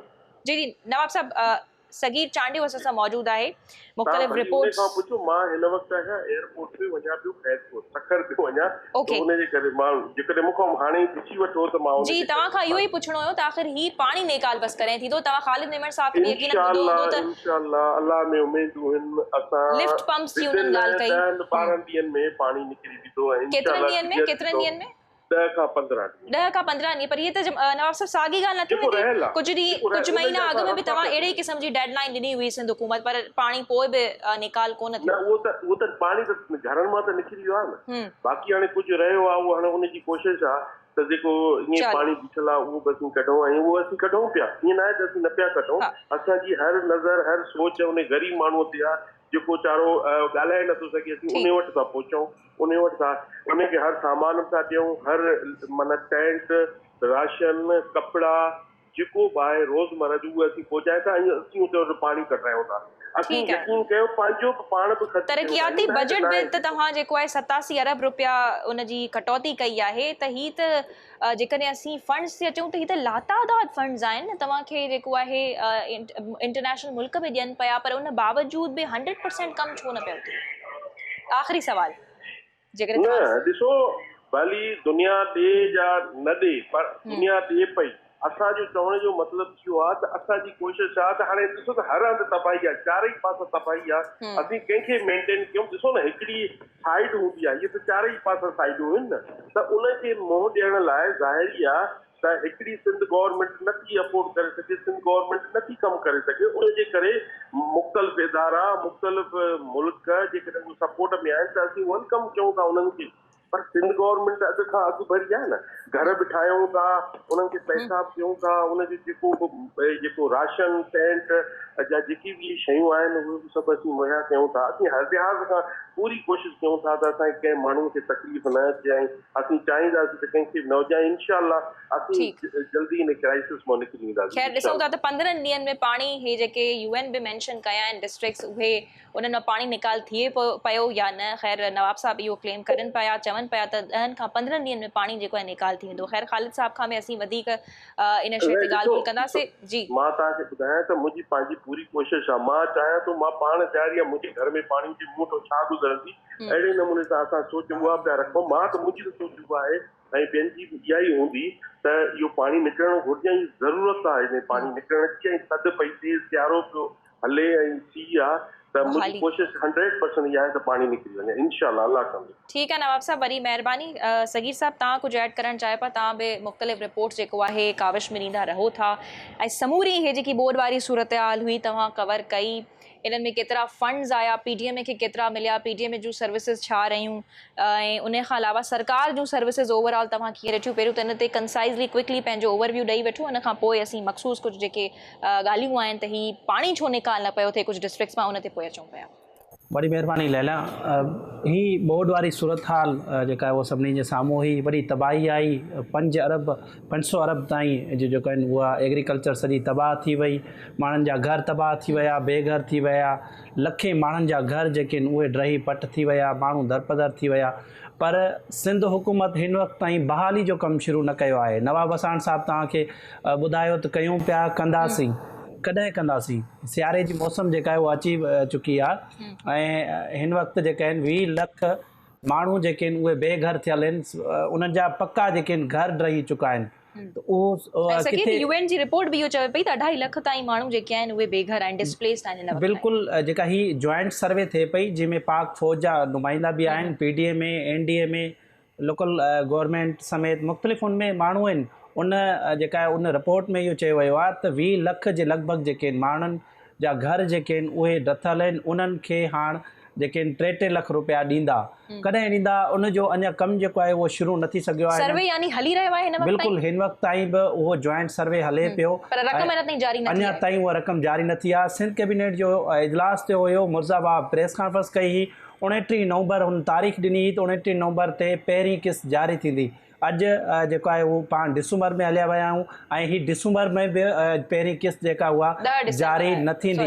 جي جي نواب صاحب صغير چانڊيو اسان سان موجود آهي توهان مختلف ڀلي ان رپورٽس کان پڇو مان هن وقت آهيان ايئرپورٽ تي وڃان پيو خيرپور سکر پيو وڃان ته اوڪي ان جي ڪري مان جيڪڏهن مون کان هاڻي ئي پڇي وٺو ته مان ان جي جي توهان ڪري کان اهو مان ئي پڇڻو هيو ته آخر هي پاڻي نيڪال بس ڪڏهن ٿيندو توهان خالد ميمڻ صاحب کي به يقينن انشاء ٻڌو الله هوندو ته انشاء الله الله ۾ اميدون هن اسان لفٽ پمپس جي انهن ودن ڳالهه ڪئي ڏهن ٻارهن ڏينهن ۾ پاڻي نڪري ويندو ۽ انشاء ڪيترن الله ڏينهن ۾ ڪليئر ڪيترن ٿيندو ڏينهن ۾ ڏهه کان 15 ڏينهن. ڏهه کان 15 ڏينهن پر هي ته نواب صاحب ساڳي ڳالهه نه ٿي جيڪو ويندي رهيل آ ڪجهه ڏينهن جيڪو رهيل ڪجهه ان مهينا جا اڳ اسان ۾ به رستا توهان پيا اهڙي ڪڍون. قسم جي ڊيڊ لائين ڏني هئي سنڌ حڪومت پر پاڻي پوء به نيڪال ڪونه نه ٿيو. اهو ته اهو ته پاڻي ته گهرن مان ته نڪري ويو آ نه باقي هاڻي ڪجهه رهيو آ اهو هاڻي ان جي ڪوشش آ ته جيڪو ائين چلو. پاڻي بيٺل آ اهو به اسين ڪڍون ۽ اهو اسين ڪڍون پيا ائين ناهي ته اسين نه پيا ڪڍون ها. اسان جي هر نظر هر سوچ ان غريب ماڻهو تي آ جيڪو ويچارو ڳالهائي نٿو سگهي اسين ٺيڪ. ان وٽ ٿا پهچون ان وٽ ٿا ان کي هر سامان به ٿا ڏيون هر معنيٰ ٽينٽ راشن ڪپڙا جيڪو به آهي روزمره جو اهو اسين پهچايون ٿا ۽ اسين اتي وٽ پاڻي ڪڍرايون ٿا اسين ٺيڪ آهي. يقين ڪيو پنهنجو به پاڻ به خرچ ڪيون ٿا ترقياتي ائين ناهي ته بجيٽ به ناهي ته توهان جيڪو آهي 87 ارب روپيا ان جي ڪٽوتي ڪئي آهي ته هي ته جيڪڏهن اسين فنڊز تي اچون ته هي ته لاتعداد فنڊز آهن نه توهان کي جيڪو آهي انٽرنيشنل ملڪ به ڏين پيا پر ان باوجود به هنڊريڊ پرسينٽ ڪم ڇو نه پيو ٿئي آخري سوال جيڪڏهن نه توهان ڏسو ڀلي دنيا ڏي يا نه ڏي پر دنيا ڏي پئي اسان جو چوڻ جو مطلب اهو آهي ته اسان جي ڪوشش آهي ته هاڻي ڏسو ته هر هنڌ تباهي آهي چارئي پاسا تباهي آهي اسين ڪنهن کي مينٽين ڪيون ڏسو نه هڪڙي سائيڊ هوندي آهي هي ته چارئي پاسا سائيڊون آهن نه ته ان کي منهن ڏيڻ لاء ظاهر ئي آهي ته هڪڙي سنڌ گورنمينٽ نه ٿي افورڊ ڪري سگهي سنڌ گورنمينٽ نه ٿي ڪم ڪري سگهي ان جي ڪري مختلف ادارا مختلف ملڪ جيڪڏهن اهي سپورٽ ۾ آهن ته اسين welcome ڪيون ٿا انهن کي پر سنڌ گورنمينٽ اڳ کان اڳ ڀري آهي نه گهر به ٺاهيون ٿا انهن کي پئسا به ڏيون ٿا ان جو جيڪو به جيڪو راشن ٽينٽ جا جيڪي به شيون آهن اهي به سڀ اسين مهيا ڪيون ٿا اسين هر لحاظ کان پوري ڪوشش ڪيون ٿا ته اسان کي ڪنهن ماڻهو کي تڪليف نه اچي ۽ اسين چاهينداسين ته ڪنهن کي به نه هجي ۽ انشاء الله اسين جلدي ان ڪرائسس مان نڪري وينداسين خير ڏسون ٿا ته 15 ڏينهن ۾ پاڻي هي جيڪي يو اين به مينشن ڪيا آهن ڊسٽرڪٽس اهي انهن مان پاڻي نيڪال ٿئي پيو يا نه خير نواب صاحب اهو ڪليم ڪرن پيا چون پيا ته ڏهن کان 15 ڏينهن ۾ پاڻي جيڪو آهي نيڪال ٿي ويندو خير خالد صاحب کان به اسين وڌيڪ ان شيء تي ڳالهه ٻولهه ڪنداسي جي. مان توهان کي ٻڌايان ته منهنجي پنهنجي پوري ڪوشش آهي مان چاهيان ٿو مان پاڻ ظاهر آهي منهنجي گهر ۾ پاڻي هجي مون وٽ ڇا گذرندي اهڙي نموني سان اسان سوچ اها پيا رکون مان ته منهنجي ته سوچ اها آهي ۽ ٻين جي به اها ئي هوندي ته اهو پاڻي نڪرڻ گهرجي ۽ ضرورت آهي ان پاڻي نڪرڻ جي ۽ ٿڌ پئي ٿئي سيارو پيو هلي ۽ سيء آ ته منهنجي ڪوشش هنڊريڊ پرسنٽ اها آهي ته پاڻي نڪري وڃي انشاء الله الله ڪندو. ٺيڪ آهي نواب صاحب وڏي مهرباني صغير صاحب توهان ڪجهه ايڊ ڪرڻ چاهيو پيا توهان به مختلف رپورٽس جيڪو آهي ڪاوش ۾ ڏيندا رهو ٿا ۽ سموري هي جيڪي ٻوڏ واري صورتحال هئي توهان ڪور ڪئي انهن ۾ ڪيترا فنڊز آيا پي ڊي ايم اي کي ڪيترا مليا P D M A June services ڇا رهيون ۽ ان کان علاوه سرڪار جون سروسز اوور آل توهان ڪيئن ڏٺيون پهريون ته ان تي ڪنسائزلي ڪوئڪلي پنهنجو اوور ويو ڏئي وٺو ان کان پوء اسين مخصوص ڪجهه جيڪي ڳالهيون آهن ته هي پاڻي ڇو نيڪال نه پيو ٿئي ڪجهه ڊسٽرڪٽس مان ان تي پوء اچون پيا. وڏي مهرباني ليلا. هي ٻوڏ واري صورتحال جيڪا آهي اها سڀني جي سامهون هئي وڏي تباهي آئي پنج ارب 500 ارب تائين جو جيڪو آهن اها ايگريڪلچر سڄي تباهه ٿي وئي ماڻهن جا گهر تباهه ٿي ويا بي گهر ٿي ويا لکين ماڻهن جا گهر جيڪي آهن اهي ڊهي پٽ ٿي ويا ماڻهو درپدر ٿي ويا پر سنڌ حڪومت هن وقت تائين بحالي جو ڪم شروع نه ڪيو آهي. نواب وساڻ صاحب توهان کي ٻڌايو ته ڪيون پيا ڪنداسين. ڪڏهن ڪنداسين؟ سياري جي موسم جيڪا آهي اها اچي چڪي آهي ۽ هن وقت جيڪا آهن 20 لک ماڻهو جيڪي آهن اهي بي گهر ٿيل آهن انهن جا پڪا جيڪي آهن گهر ڊهي چڪا آهن. ته اهو ڪٿي يو اين جي رپورٽ به اهو چوي پئي ته اڍائي لک تائين ماڻهو جيڪي آهن اهي بي گهر آهن، ڊسپليسڊ آهن هن وقت. بلڪل جيڪا هي جوائنٽ سروي ٿئي پئي جنهن ۾ پاڪ فوج جا نمائندا به آهن، P D M A, N D M A, local government سميت مختلف ان ۾ ماڻهو آهن، ان جيڪا آهي ان رپورٽ ۾ اهو چيو ويو آهي ته 20 لک جي لڳ ڀڳ جيڪي ماڻهن جا گهر جيڪي آهن اهي ڊٿل آهن، انهن کي هاڻ جيڪي آهن ٽي ٽي لک روپيا ڏيندا، ڪڏهن ڏيندا ان جو اڃا ڪم جيڪو آهي اهو شروع نه ٿي سگهيو آهي. سروي يعني هلي رهيو آهي هن وقت تائين؟ بلڪل هن وقت تائين به اهو جوائنٽ سروي هلي پيو پر رقم اڃا تائين جاري نه ٿي اڃا آهي. تائين اها رقم جاري نه ٿي آهي. سنڌ ڪيبينيٽ جو اجلاس ٿيو هيو، مرزا وهاب پريس ڪانفرنس ڪئي هئي، 29 نومبر هن تاريخ ڏني هئي ته 29 نومبر تي پهرين قسط جاري ٿيندي. اڄ جيڪو آهي اهو پاڻ ڊسمبر ۾ هليا ويا آهيون ۽ هي ڊسمبر ۾ به پهرين قسط جيڪا اها جاري نه ٿيندي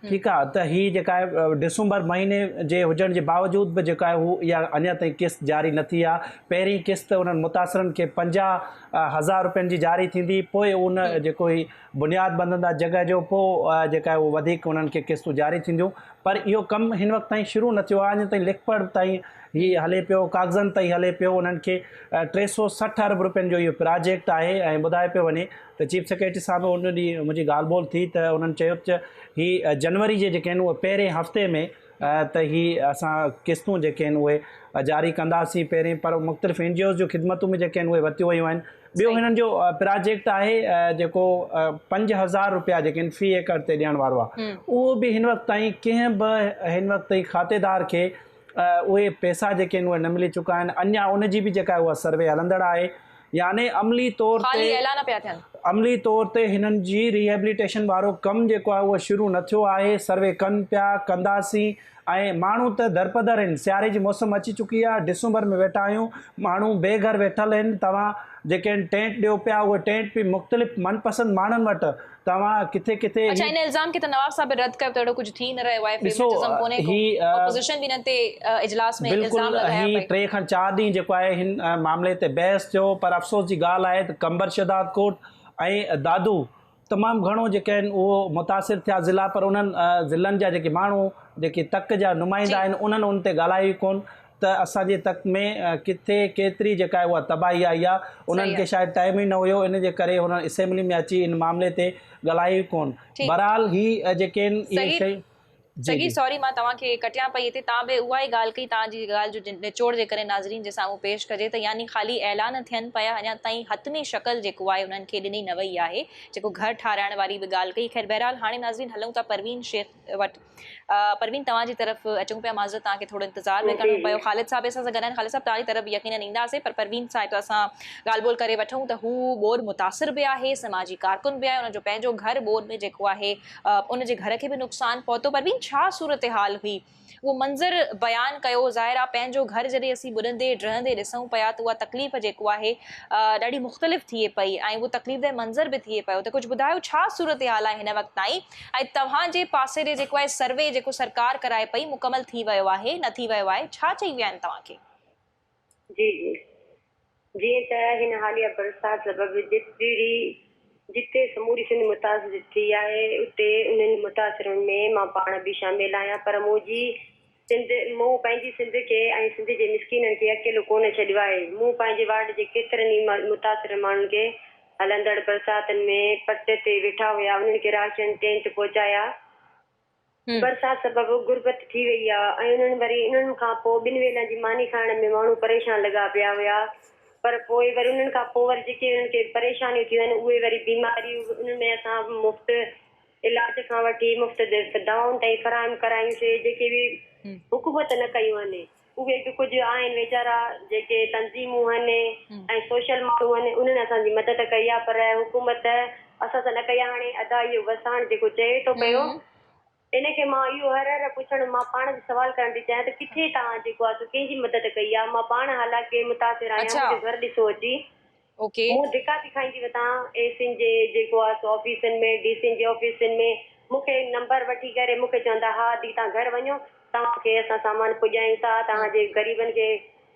ٺيڪ آهي ته هي جيڪا آهي ڊسمبر مهيني جي هجڻ جي باوجود به جيڪا آهي هو اها اڃا تائين قسط جاري نه ٿي آهي. پهرين قسط انهن متاثرن کي 50,000 روپين جي جاري ٿيندي پوء ان جيڪو هي بنياد ٻڌندا جڳهه جو پوء جيڪا آهي اهو وڌيڪ انهن کي قسطون جاري ٿينديون پر اهو ڪم هن وقت تائين شروع نه ٿيو آهي اڃا تائين لک پڙهه تائين هي هلي پيو ڪاغذن تائين هلي پيو انهن کي 360 ارب روپين جو اهو پراجيڪٽ آهي ۽ ٻڌايو پيو وڃي ته چيف سيڪريٽري صاحب ان ڏينهن منهنجي ڳالهه ٻولهه ٿي ته انهن چيو ته هي جنوري جي جيڪي آهن اهي پهرين هفتي ۾ ته هي اسان قسطون جيڪي آهن اهي جاري ڪنداسين پهرين پر مختلف اين جي اوز جون خدمتون به جيڪي آهن اهي ورتيون ويون آهن ٻيو هنن جو پراجيڪٽ آهي جيڪو 5000 روپيا جيڪي آهن في ايڪڙ تي ڏيڻ وارو آهي اهو به هن وقت تائين ڪنهن به هن وقت تائين کاتيدار کي اهي پئسا جيڪي آهن اهي نه ملي چڪا آهن اڃا ان جي به جيڪا اها سروي هلندڙ آهي يعني عملي طور تي اعلان پيا ٿين عملي طور تي هنن جي ريهيبليٽيشن وارو ڪم جيڪو آهي اهو شروع نه ٿيو آهي سروي ڪن پيا ڪنداسين ۽ ماڻهو ته درپدر آهن، سياري جي موسم اچي چڪي آهي، ڊسمبر ۾ ويٺا آهيون، ماڻهو بي گهر ويٺل آهن، توهان جيڪي آهن ٽينٽ ڏيو پيا، اهي ٽينٽ به مختلف من پسند ماڻهن وٽ، توهان ڪٿي ڪٿي اڇا ان الزام کي ته نواب صاحب به رد ڪيو ته اهڙو ڪجهه ٿي نه رهيو آهي، فيورٽزم ڪونهي ڪو، اپوزيشن به انهن تي اجلاس ۾ الزام لڳايا بلڪل هي پئي. 3 کان 4 ڏينهن جيڪو آهي هن معاملي تي بحث ٿيو پر افسوس جي ڳالهه آهي ته قمبر شهداد ڪوٽ ۽ دادو تمام گهڻو جيڪي آهن اهو متاثر ٿيا ضلعا پر انهن ضلعن جا جيڪي ماڻهو جيڪي تڪ جا نمائندا آهن انهن ان تي ڳالهايو ئي ڪون ته اسان جي تڪ ۾ ڪٿي ڪيتري جيڪا آهي اها تباهي آئي آهي انهن کي شايد ٽائيم ئي نه هيو ان جي ڪري هنن اسيمبلي ۾ اچي ان معاملي تي ڳالهايو ئي ڪون بهرحال هي جيڪي آهن اهي شيون سگي سوري مان توهان کي ڪٽيان پئي هتي توهان به اها ئي ڳالهه ڪئي توهان جي ڳالهه جو نچوڙ جي ڪري ناظرين جي سامهون پيش ڪجي ته يعني خالي اعلان ٿين پيا اڃا تائين حتمي شڪل جيڪو آهي انهن کي ڏني نه وئي آهي جيڪو گهر ٺاهرائڻ واري به ڳالهه ڪئي خير بهرحال هاڻي ناظرين هلون ٿا پروين شيخ وٽ پروين توهان جي طرف اچون پيا معذرت توهان کي ٿورو انتظار به ڪرڻو پيو خالد صاحب اسان سان گڏ آهن خالد صاحب توهان جي طرف به يقينن اينداسين پر پروين صاحب سان ڳالهه ٻولهه ڪري وٺون ته هو ٻوڏ متاثر به آهي سماجي ڪارڪن به آهي ان جو پنهنجو گهر ٻوڏ ۾ جيڪو آهي ان جي گهر کي به نقصان پهتو. پروين ڇا صورتحال هئي اهو منظر بيان ڪيو. ظاهر آ پنهنجو گهر جڏهن اسين ٻڏندي ڊهندي ڏسون پيا ته اها تڪليف جيڪو آهي ڏاڍي مختلف ٿئي پئي ۽ اهو تڪليف ده منظر به ٿئي پيو ته ڪجهه ٻڌايو ڇا صورتحال آهي هن وقت تائين ۽ توهان جي پاسي ڏي جيڪو آهي سروي جيڪو سرڪار ڪرائي پئي مڪمل ٿي ويو آهي نه ٿي ويو آهي ڇا چئي ويا آهن توهان کي؟ جي جي جيئن ته هن حاليه برسات سبب جيتري جتي سموري سنڌ متاثر ٿي آهي اتي انهن متاثرن ۾ مان پاڻ به شامل آهيان پر منهنجي سنڌ مون پنهنجي سنڌ کي ۽ سنڌ جي مسڪينن کي اڪيلو ڪونه ڇڏيو آهي مون پنهنجي وارڊ جي ڪيترن ئي متاثر ماڻهن کي هلندڙ برساتن ۾ پٽ تي ويٺا هيا انهن کي راشن ٽينٽ پهچايا. برسات سبب غربت ٿي وئي آ ۽ انهن وري انهن کان پوء ٻن ويلن جي ماني کائڻ ۾ ماڻهو پريشان لڳا پيا هيا پر پوء وري انهن کان پوء وري جيڪي انهن کي پريشانيون ٿيون آهن اهي وري بيماريون انهن ۾ اسان مفت علاج کان وٺي مفت دوائن تائين فراهم ڪرايون سي جيڪي به حڪومت نه ڪيون آهن اهي به ڪجهه آهن ويچارا جيڪي تنظيمون آهن ۽ سوشل ماڻهو آهن انهن اسان جي مدد ڪئي آهي پر حڪومت اسان سان نه ڪئي آهي هاڻي ادا اهو وساڻ جيڪو چئي ٿو پيو ان کي مان اهو هر هر پڇڻ مان پاڻ به سوال ڪرڻ ٿي چاهيان ته ڪٿي توهان جيڪو آهي سو ڪنهن جي مدد ڪئي آهي مان پاڻ حالانڪه متاثر آهيان منهنجو گهر ڏسو اچي مون ڌڪا ٿي کائيندي وتان اي سين جي جيڪو آهي سو آفيسن ۾ ڊي سين جي آفيسن ۾ مون کي نمبر وٺي ڪري مون کي چون ٿا ها ادي توهان گهر وڃو توهان کي اسان سامان پڄايون ٿا، توهان جي غريبن کي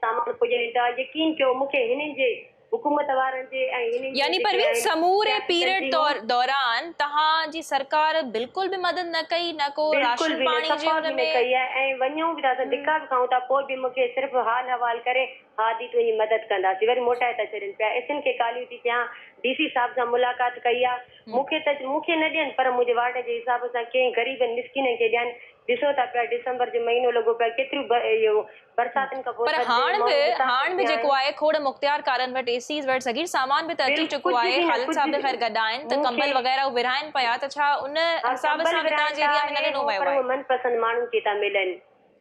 سامان پڄايون ٿا، يقين ڪيو مون کي هنن جي حڪومت وارن جي ۽ هنن جي يعني جيڪي پروين آهن سموري سياسي پيريڊ تنظيمون دوران توهان جي سرڪار بلڪل به مدد نه ڪئي نه ڪو بلڪل راشن به نه پاڻي جي صفا ان به نه ۾. ڪئي آهي ۽ وڃون به ٿا اسان ڌڪا به کائون ٿا پوء به مونکي صرف حال حوال ڪري ها the تنهنجي مدد ڪنداسين وري موٽائي ٿا ڇڏين پيا ايسن کي ڪاليون ٿي چيان ڊي سي صاحب سان ملاقات ڪئي آ مون کي ته مون کي نه ڏين پر منهنجي وارڊ جي حساب سان ڪنهن غريبن مسڪينن کي ڏين ڏسو ٿا پيا ڊسمبر جو مهينو لڳو پيو آهي ڪيتريون اهو برساتن کان پوء پر ٿڌ هاڻ ماڻهو به متاثر هاڻ به ٿيا جيڪو آهن. آهي کوڙ مختيار ڪارن وٽ اي سيز وٽ صغير سامان به ته اچي چڪو ڪجهه آهي به نه خالد ڪجهه صاحب به به خير گڏ آهن ته مون ڪمبل کي وغيره هو ورهائن پيا ته ڇا ان ها حساب ڪمبل سان به ورهائن توهان جي ٿا ايريا ۾ نه هي ڏنو هو ويو پر آهي. اهي من پسند ماڻهن کي ٿا ملن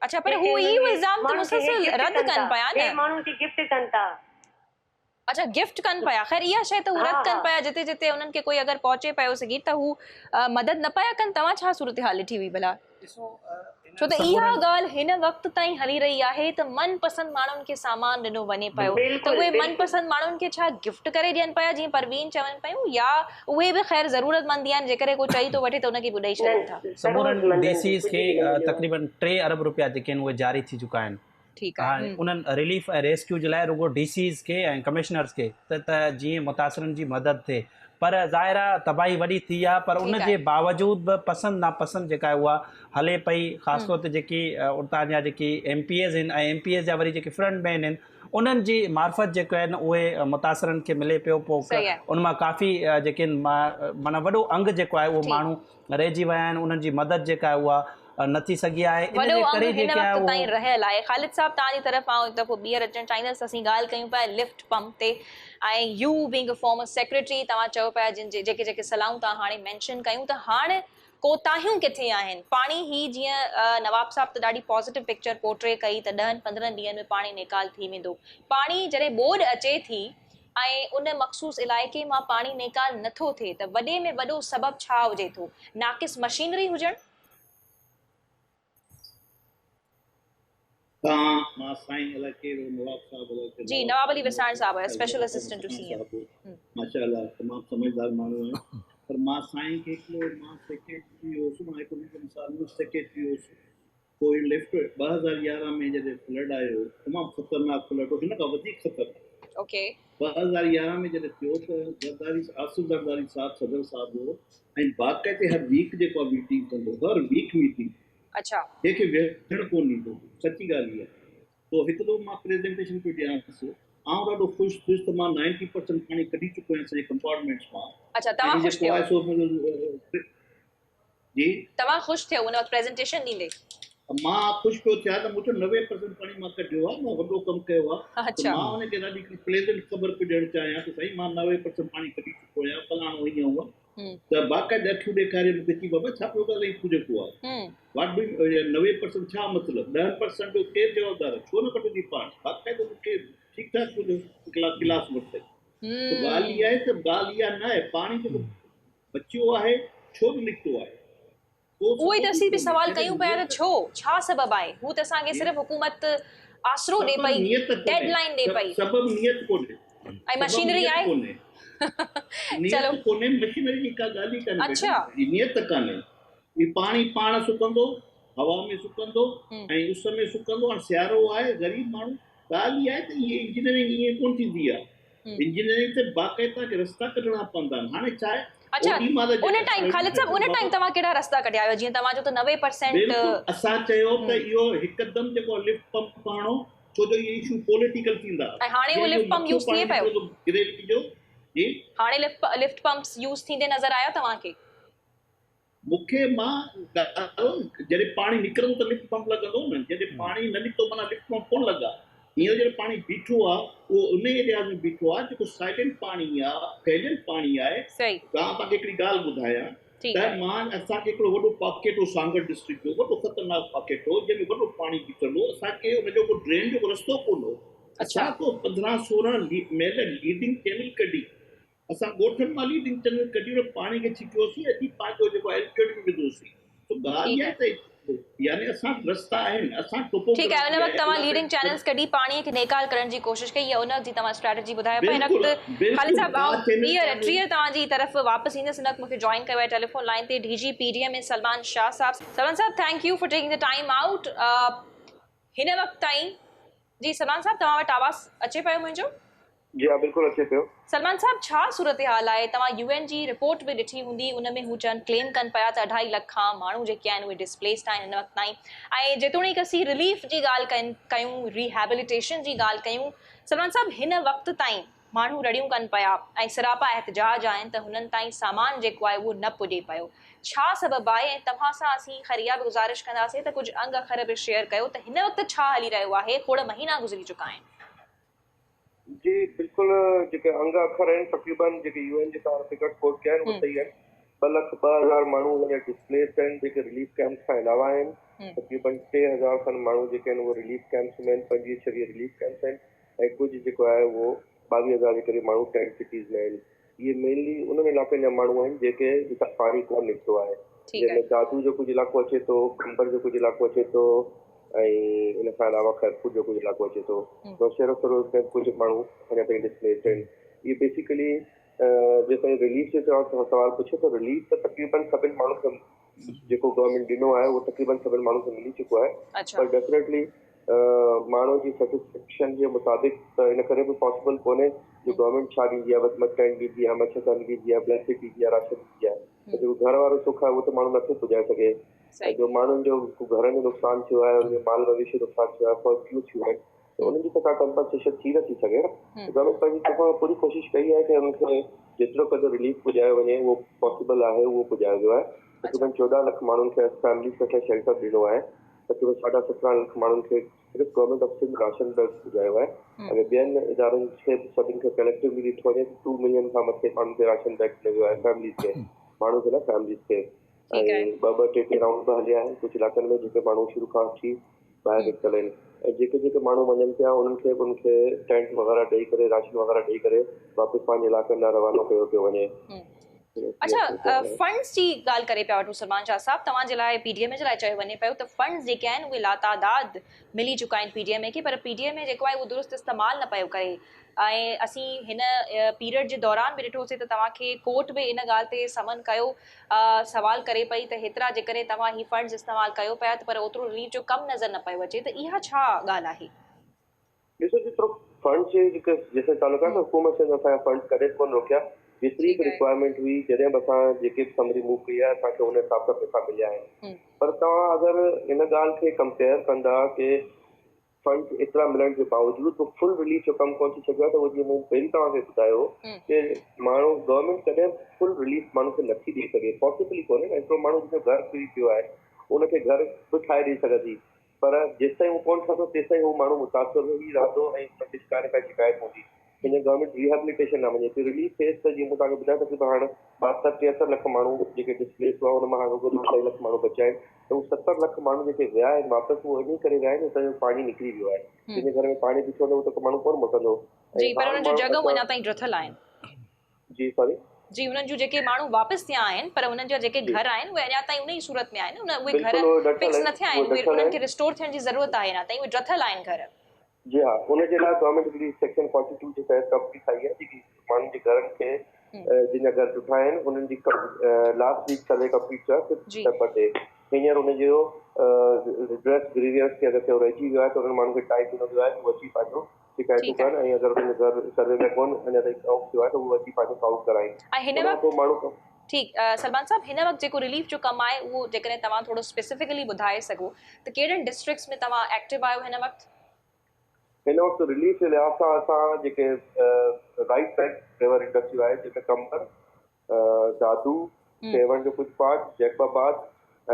اڇا پر جيڪي هو انهن اهو ۾ الزام ته ماڻهن کي هي مسلسل گفٽ رد ڪن ڪن ٿا پيا هي نه. ماڻهن کي گفٽ ڪن ٿا. اڇا گفٽ ڪن پيا خير اها شيء ته هو ها رد ڪن ها. پيا جتي جتي انهن کي ڪوئي اگر پهچي پيو سگهي ته هو مدد نه پيا ڪن توهان ڇا صورتحال ڏٺي هئي ڀلا؟ ڏسو ڇو انهن ته اها سمورن ڳالهه هن وقت تائين هلي رهي آهي ته من پسند ماڻهن کي سامان ڏنو وڃي پيو ته بلڪل اهي من بلڪل. پسند ماڻهن کي ڇا گفٽ ڪري ڏين پيا جيئن پروين چون پيون يا اهي به خير ضرورت مند ئي آهن جيڪڏهن ڪو چئي ٿو وٺي ته ان کي به ڏئي نه ڇڏين ٿا. سمورن ضرورت ڊي مندن کي سيز ڪجهه کي به نه مليو. تقريبن 3 ارب روپيا جيڪي آهن اهي جاري ٿي چڪا آهن. ٺيڪ آهي. هاڻي انهن رليف ۽ ريسڪيو جي لاء رڳو ڊي سيز کي ۽ ڪمشنرز کي ته ته جيئن متاثرن جي مدد ٿئي پر ظاهر آهي تباهي وڏي ٿي آهي پر ان ٺيڪ جي آهي. باوجود به پسند ناپسند جيڪا آهي اها هلي پئي خاص طور تي جيڪي اتان جا جيڪي ايم پي ايز آهن ۽ ايم پي ايز جا وري جيڪي فرنٽ مين آهن انهن جي معرفت جيڪو آهن اهي متاثرن کي ملي پيو پوء صحيح آهي. ان مان ڪافي جيڪي آهن معنيٰ وڏو انگ جيڪو آهي اهو ٺيڪ. ماڻهو رهجي ويا آهن انهن جي مدد جيڪا آهي اها نه ٿي سگهي آهي ان وڏو جي انگ ڪري هن جيڪي آهي وقت تائين اهو رهيل آهي. خالد صاحب توهان جي طرف آئون هڪ دفعو ٻيهر اچڻ چاهيندس. اسين ڳالهه ڪيون پيا لفٽ پمپ تي ۽ you being a former secretary توهان چئو پيا جن جي جيڪي جيڪي صلاحون توهان هاڻي مينشن ڪيون ته هاڻ ڪوتاهيون ڪٿي آهن پاڻي هي جيئن نواب صاحب ته ڏاڍي پازيٽو پڪچر پورٽري ڪئي ته ڏهن پندرهن ڏينهن ۾ پاڻي نيڪال ٿي ويندو پاڻي جڏهن ٻوڏ اچي ٿي ۽ ان مخصوص علائقي مان پاڻي نيڪال نٿو ٿئي ته وڏي ۾ وڏو سبب ڇا هجي ٿو ناقص مشينري هجڻ؟ تان مان سائين الائي ڪير هو نواب صاحب الائي ڪير جي نواب علي وساڻ صاحب هيا special assistant to C M. ماشاء الله تمام سمجهدار ماڻهو آهن پر مان سائين کي هڪڙو مان سيڪريٽري هوس مان هڪ ننڍو مثال ڏنو سيڪريٽري هوس پوء لفٽ 2011 ۾ جڏهن فلڊ آيو تمام خطرناڪ فلڊ هو هن کان وڌيڪ خطرناڪ اوڪي 2011 ۾ جڏهن ٿيو ته زرداري آصف زرداري صاحب صدر صاحب هو ۽ باقاعدي هر ويڪ جيڪو آهي ميٽنگ ڪندو هر ويڪ ميٽنگ اڇا. ڪنهن کي ويهڻ ڪونه ڏيندو هو. سچي ڳالهه اها. سو هڪ دفعو مان پريزنٽيشن پيو ڏيانس، آئون ڏاڍو خوش ٿيس ته مان نائنٽي پرسنٽ پاڻي ڪڍي چڪو آهيان سڄي ڪمپارٽمينٽس مان. اڇا ۽ توهان هي خوش جيڪو ٿيو. آهي سو منهنجو جي. توهان خوش ٿيو ان وقت پريزنٽيشن ڏيندي. مان خوش پيو ٿيان ته مون چيو 90% پاڻي مان ڪڍيو آهي، مان وڏو ڪم ڪيو آهي. ته اڇا. مان ان کي ڏاڍي هڪڙي پليزنٽ خبر پيو ڏيڻ چاهيان ته سائين مان 90% پاڻي ڪڍي چڪو آهيان فلاڻو هيئن هونئن. ته باقاعده اکيون ڏيکاري مون کي چي بابا ڇا پيو ڳالهائين تون جيڪو آ what do 90% ڇا مطلب 10% جو ڪير جوابدار آ ڇو نه ڪڍندي پاڻ باقاعده مون کي ٺيڪ ٺاڪ منهنجو ڪلاس ورتائين ته ڳالهه اها آهي ته ڳالهه اها نه آهي پاڻي جيڪو بچيو آهي ڇو نه نڪتو آهي اهو ئي ته اسين به سوال ڪيون پيا ته ڇو؟ ڇا سبب آهي؟ هو ته اسان کي صرف حڪومت آسرو ڏي پئي، ڊيڊ لائين ڏي پئي. سبب نيت ڪونهي. ۽ مشينري آهي؟ نيت ڪونهي، مشينري جي ڪا ڳالهه ئي ڪانهي بيٽا، نيت ڪانهي. هي پاڻي پاڻ سڪندو، هوا ۾ سڪندو ۽ اس ۾ سڪندو، هاڻ سيارو آهي، غريب ماڻهو، ڳالهه اها آهي ته هيء انجنيئرنگ ائين ڪونه ٿيندي آهي. انجنيئرنگ ته باقاعده توهان کي رستا ڪڍڻا پوندا آهن. هاڻي ڇا آهي اڇا اوڏي مهل ان ٽائيم خالد صاحب ان ٽائيم توهان ڪهڙا رستا ڪڍيا هيا جيئن توهان جو ته 90%. بلڪل اسان چيو ته اهو هڪدم جيڪو لفٽ پمپ هڻو ڇو جو اهي اشو پوليٽيڪل ٿيندا. ۽ هاڻي اهو لفٽ پمپ يوز ٿئي پيو؟ گريوٽي جو جي. هاڻي لفٽ پمپس يوز ٿيندي نظر آيا توهان کي؟ مون کي مان جڏهن پاڻي نڪرندو ته لفٽ پمپ لڳندو نه جڏهن پاڻي نه نڪتو معنيٰ لفٽ پمپ ڪونه لڳا هينئر جڏهن پاڻي بيٺو آ اهو ان ايرياز ۾ بيٺو آ جيڪو سائلنٽ پاڻي آ ڦهليل پاڻي آهي توهان کي هڪڙي ڳالهه ٻڌايان ته مان اسان کي هڪڙو وڏو پاڪيٽ هو سانگهڙ ڊسٽرڪٽ جو وڏو خطرناڪ پاڪيٽ هو جنهن ۾ وڏو پاڻي بيٺل هو اسان کي ان جو ڪو ڊرين جو ڪو رستو ڪونه هو اسان ڪو 15 16 ميل ليڊنگ چينل ڪڍي اسان ڳوٺن مان ليڊنگ چينل ڪڍي ان پاڻي کي ڇڪيوسين اچي پنهنجو جيڪو ايل ڪيڊ ۾ وڌوسين سو ڳالهه اها آهي ته يعني اسان وٽ رستا آهن اسان ٽوپو ٺيڪ آهي ان وقت توهان ليڊنگ چينلز ڪڍي پاڻي کي نيڪال ڪرڻ جي ڪوشش ڪئي اها ان وقت جي توهان اسٽريٽجي ٻڌايو پيا ان وقت خالد صاحب آئون ٻيهر ٽيهر توهان جي طرف واپس ايندس ان وقت مون کي جوائن ڪيو آهي ٽيليفون لائين تي D G P D M A Salman Shah صاحب سلمان صاحب thank you for taking the time out هن وقت تائين جي سلمان صاحب توهان وٽ آواز اچي پيو منهنجو؟ جي ها بلڪل اچي پيو. سلمان صاحب ڇا صورتحال آهي توهان يو اين جي رپورٽ به ڏٺي هوندي ان ۾ هو چون ڪليم ڪن پيا ته اڍائي لک کان ماڻهو جيڪي آهن اهي ڊسپليسڊ آهن هن وقت تائين ۽ جيتوڻيڪ اسين رليف جي ڳالهه ڪيون ريهيبليٽيشن جي ڳالهه ڪيون سلمان صاحب هن وقت تائين ماڻهو رڙيون ڪن پيا ۽ سراپا احتجاج آهن ته هنن تائين سامان جيڪو آهي اهو نه پڄي پيو ڇا سبب آهي ۽ توهان سان اسين خير اها به گذارش ڪنداسين ته ڪجهه انگ اکر به شيئر ڪيو ته هن وقت ڇا هلي رهيو آهي کوڙ مهينا گذري چڪا آهن. جي بلڪل جيڪي انگ اکر آهن تقريبن جيڪي يو اين جي توهان فگرز ڪوٽ ڪيا آهن اهي صحيح آهن ٻه لک 2000 ماڻهو هينئر ڊسپليسڊ آهن جيڪي رليف ڪيمپس کان علاوه آهن تقريبن 3000 کن ماڻهو جيڪي آهن اهي رليف ڪيمپس ۾ آهن 25 26 رليف ڪيمپس آهن ۽ ڪجهه جيڪو آهي اهو 22,000 جي قريب ماڻهو ٽينٽ سٽيز ۾ آهن اهي مينلي انهن علائقن جا ماڻهو آهن جيڪي جتان پاڻي ڪونه نڪتو آهي جنهن ۾ دادو جو ڪجهه علائقو اچي ٿو قمبر جو ڪجهه علائقو اچي ٿو ۽ ان کان علاوه خيرپور جو ڪجهه علائقو اچي ٿو نوشهروفيروز ۾ به ڪجهه ماڻهو اڃا تائين ڊسپليسڊ آهن اهي بيسيڪلي جيستائين رليف جو توهان سوال پڇيو ته رليف ته تقريبن سڀني ماڻهن کي جيڪو گورنمينٽ ڏنو آهي اهو تقريبن سڀني ماڻهن کي ملي چڪو آهي پر ڊيفنيٽلي ماڻهن جي سيٽسفيڪشن جي مطابق ته ان ڪري به پاسيبل ڪونهي جو گورنمينٽ ڇا ڏيندي آهي وڌ ۾ وڌ ٽينٽ ڏيندي آهي مڇرداني ڏيندي آهي بلينڪيٽ ڏيندي آهي راشن ڏيندي آهي ته جيڪو گهر وارو سک آهي اهو ته ماڻهو نٿو پڄائي سگهي ۽ جو ماڻهن جو گهرن جو نقصان ٿيو آهي ان جو مال مويشي جو نقصان ٿيو آهي فوتگيون ٿيون آهن ته انهن جي ته ڪا ڪمپنسيشن ٿي نٿي سگهي نه گورنمينٽ پنهنجي طرفان پوري ڪوشش ڪئي آهي ته انهن کي جيترو قدر رليف پڄايو وڃي اهو پاسيبل آهي اهو پڄايو ويو آهي تقريبن 14 لک ماڻهن کي فيمليز کي اسان شيلٽر ڏنو آهي تقريبن 17.5 لک ماڻهن کي صرف government of Sindh ration bag پڄايو آهي اگر ٻين ادارن کي به سڀن کي ڪليڪٽولی ڏٺو وڃي ته 2 ملين کان مٿي ماڻهن کي راشن بيگ ڏنو ويو آهي فيمليز کي ماڻهن کي نه فيمليز کي ۽ ٻه ٻه ٽي ٽي رائونڊ به هليا آهن ڪجهه علائقن ۾ جيڪي ماڻهو شروع کان وٺي ٻاهر نڪتل آهن ۽ جيڪي جيڪي ماڻهو وڃن پيا انهن کي به انهن کي ٽينٽ وغيره ڏئي ڪري راشن وغيره ڏئي ڪري واپس پنهنجي علائقن ڏانهن روانو ڪيو پيو وڃي. اڇا فنڊز جي ڳالهه ڪري پيا وٺون سلمان شاهه صاحب توهان جي لاء پي ڊي ايم اي جي لاء چيو وڃي پيو ته فنڊز جيڪي آهن اهي لاتعداد ملي چڪا آهن پي ڊي ايم اي کي پر پي ڊي ايم اي جيڪو آهي اهو درست استعمال نه پيو ڪري ۽ اسين هن پيريڊ جي دوران به ڏٺوسي ته توهان کي ڪورٽ به ان ڳالهه تي سمن ڪيو سوال ڪري پئي ته هيترا جيڪڏهن توهان هي فنڊز استعمال ڪيو پيا ته پر اوترو رليف جو ڪم نظر نه پيو اچي ته اها ڇا ڳالهه آهي؟ ڏسو جيترو فنڊز جي جيڪي جيستائين تعلق آهي ته حڪومت سنڌ اسان جا فنڊز ڪڏهن به ڪونه روڪيا جيتري به رڪوائرمينٽ هئي جڏهن به اسان جيڪي به سمري موو ڪئي آهي اسان کي ان حساب سان پئسا مليا آهن پر توهان اگر ان ڳالهه کي ڪمپيئر ڪندا ڪي فنڊز ايترا ملڻ جي باوجود به فل رليف جو ڪم ڪونه ٿي سگهيو آهي ته اهو جيئن مون پهرين توهان کي ٻڌايو ڪي ماڻهو گورنمينٽ ڪڏهن به فل رليف ماڻهن کي نٿي ڏئي سگهي پاسيبل ئي ڪونهي نه هڪڙو ماڻهو جنهن جو گهر ڦري پيو آهي ان کي گهر به ٺاهي ڏئي سگهندي پر جيستائين اهو ڪونه ٺهندو تيستائين اهو ماڻهو متاثر ئي رهندو ۽ ان کي ڪا نه ڪا شڪايت هوندي. هينئر گورنمينٽ ريهيبليٽيشن ڏانهن وڃي ٿي. رليف فيز ته جيئن مون توهان کي ٻڌايو تقريبن هاڻ 72 73 لک ماڻهو جيڪي ڊسپليس هئا ان مان هاڻ رڳو 2.5 لک ماڻهو بچيا آهن ته هو 70 لک ماڻهو جيڪي ويا آهن واپس اهو انهي ڪري ويا آهن جو اتان جو پاڻي نڪري ويو آهي. جنهن جي گهر ۾ پاڻي بيٺو هوندو اهو ته ماڻهو ڪونه موٽندو جي پر انهن جون جڳهون اڃا تائين ڊٿل آهن. جي سوري. جي انهن جون جيڪي ماڻهو واپس ٿيا آهن پر انهن جا جيڪي گهر آهن اهي اڃا تائين ان ئي صورت ۾ آهن اهي گهر فڪس نه ٿيا آهن اهي انهن کي ريسٽور ٿيڻ جي ضرورت آهي اڃا تائين اهي ڊٿل آهن گهر. جي ها ان جي لاء گورنمينٽ هڪڙي سيڪشن 42 جي تحت ڪمپني ٺاهي آهي جيڪي ماڻهن جي گهرن کي جن جا گهر ڊٺا آهن انهن جي لاسٽ ويڪ سروي ڪمپليٽ ٿيو آهي ففٿ ڊسمبر تي هينئر ان جو ريڊريس گريوينس کي اگر ڪيو رهجي ويو آهي ته انهن ماڻهن کي ٽائيم ڏنو ويو آهي ته هو اچي پنهنجو شڪايتون ڪن ۽ اگر انهن جو گهر سروي ۾ ڪونه اڃا تائين ڪائونٽ ٿيو آهي ته هو اچي پنهنجو ڪائونٽ ڪرائين. ۽ هن ان کان وقت پوء ماڻهو. ٺيڪ سلمان صاحب هن وقت جيڪو رليف جو ڪم آهي اهو جيڪڏهن توهان ٿورو اسپيسفڪلي ٻڌائي سگهو ته ڪهڙن ڊسٽرڪٽس ۾ توهان ايڪٽو آهيو هن وقت؟ هن وقت رليف جي لحاظ سان اسان جيڪي رائيٽ بينڪ ريور انڊسٽري آهي جنهن ۾ قمبر، دادو، سيوهڻ جو ڪجهه پارٽ، جيڪب آباد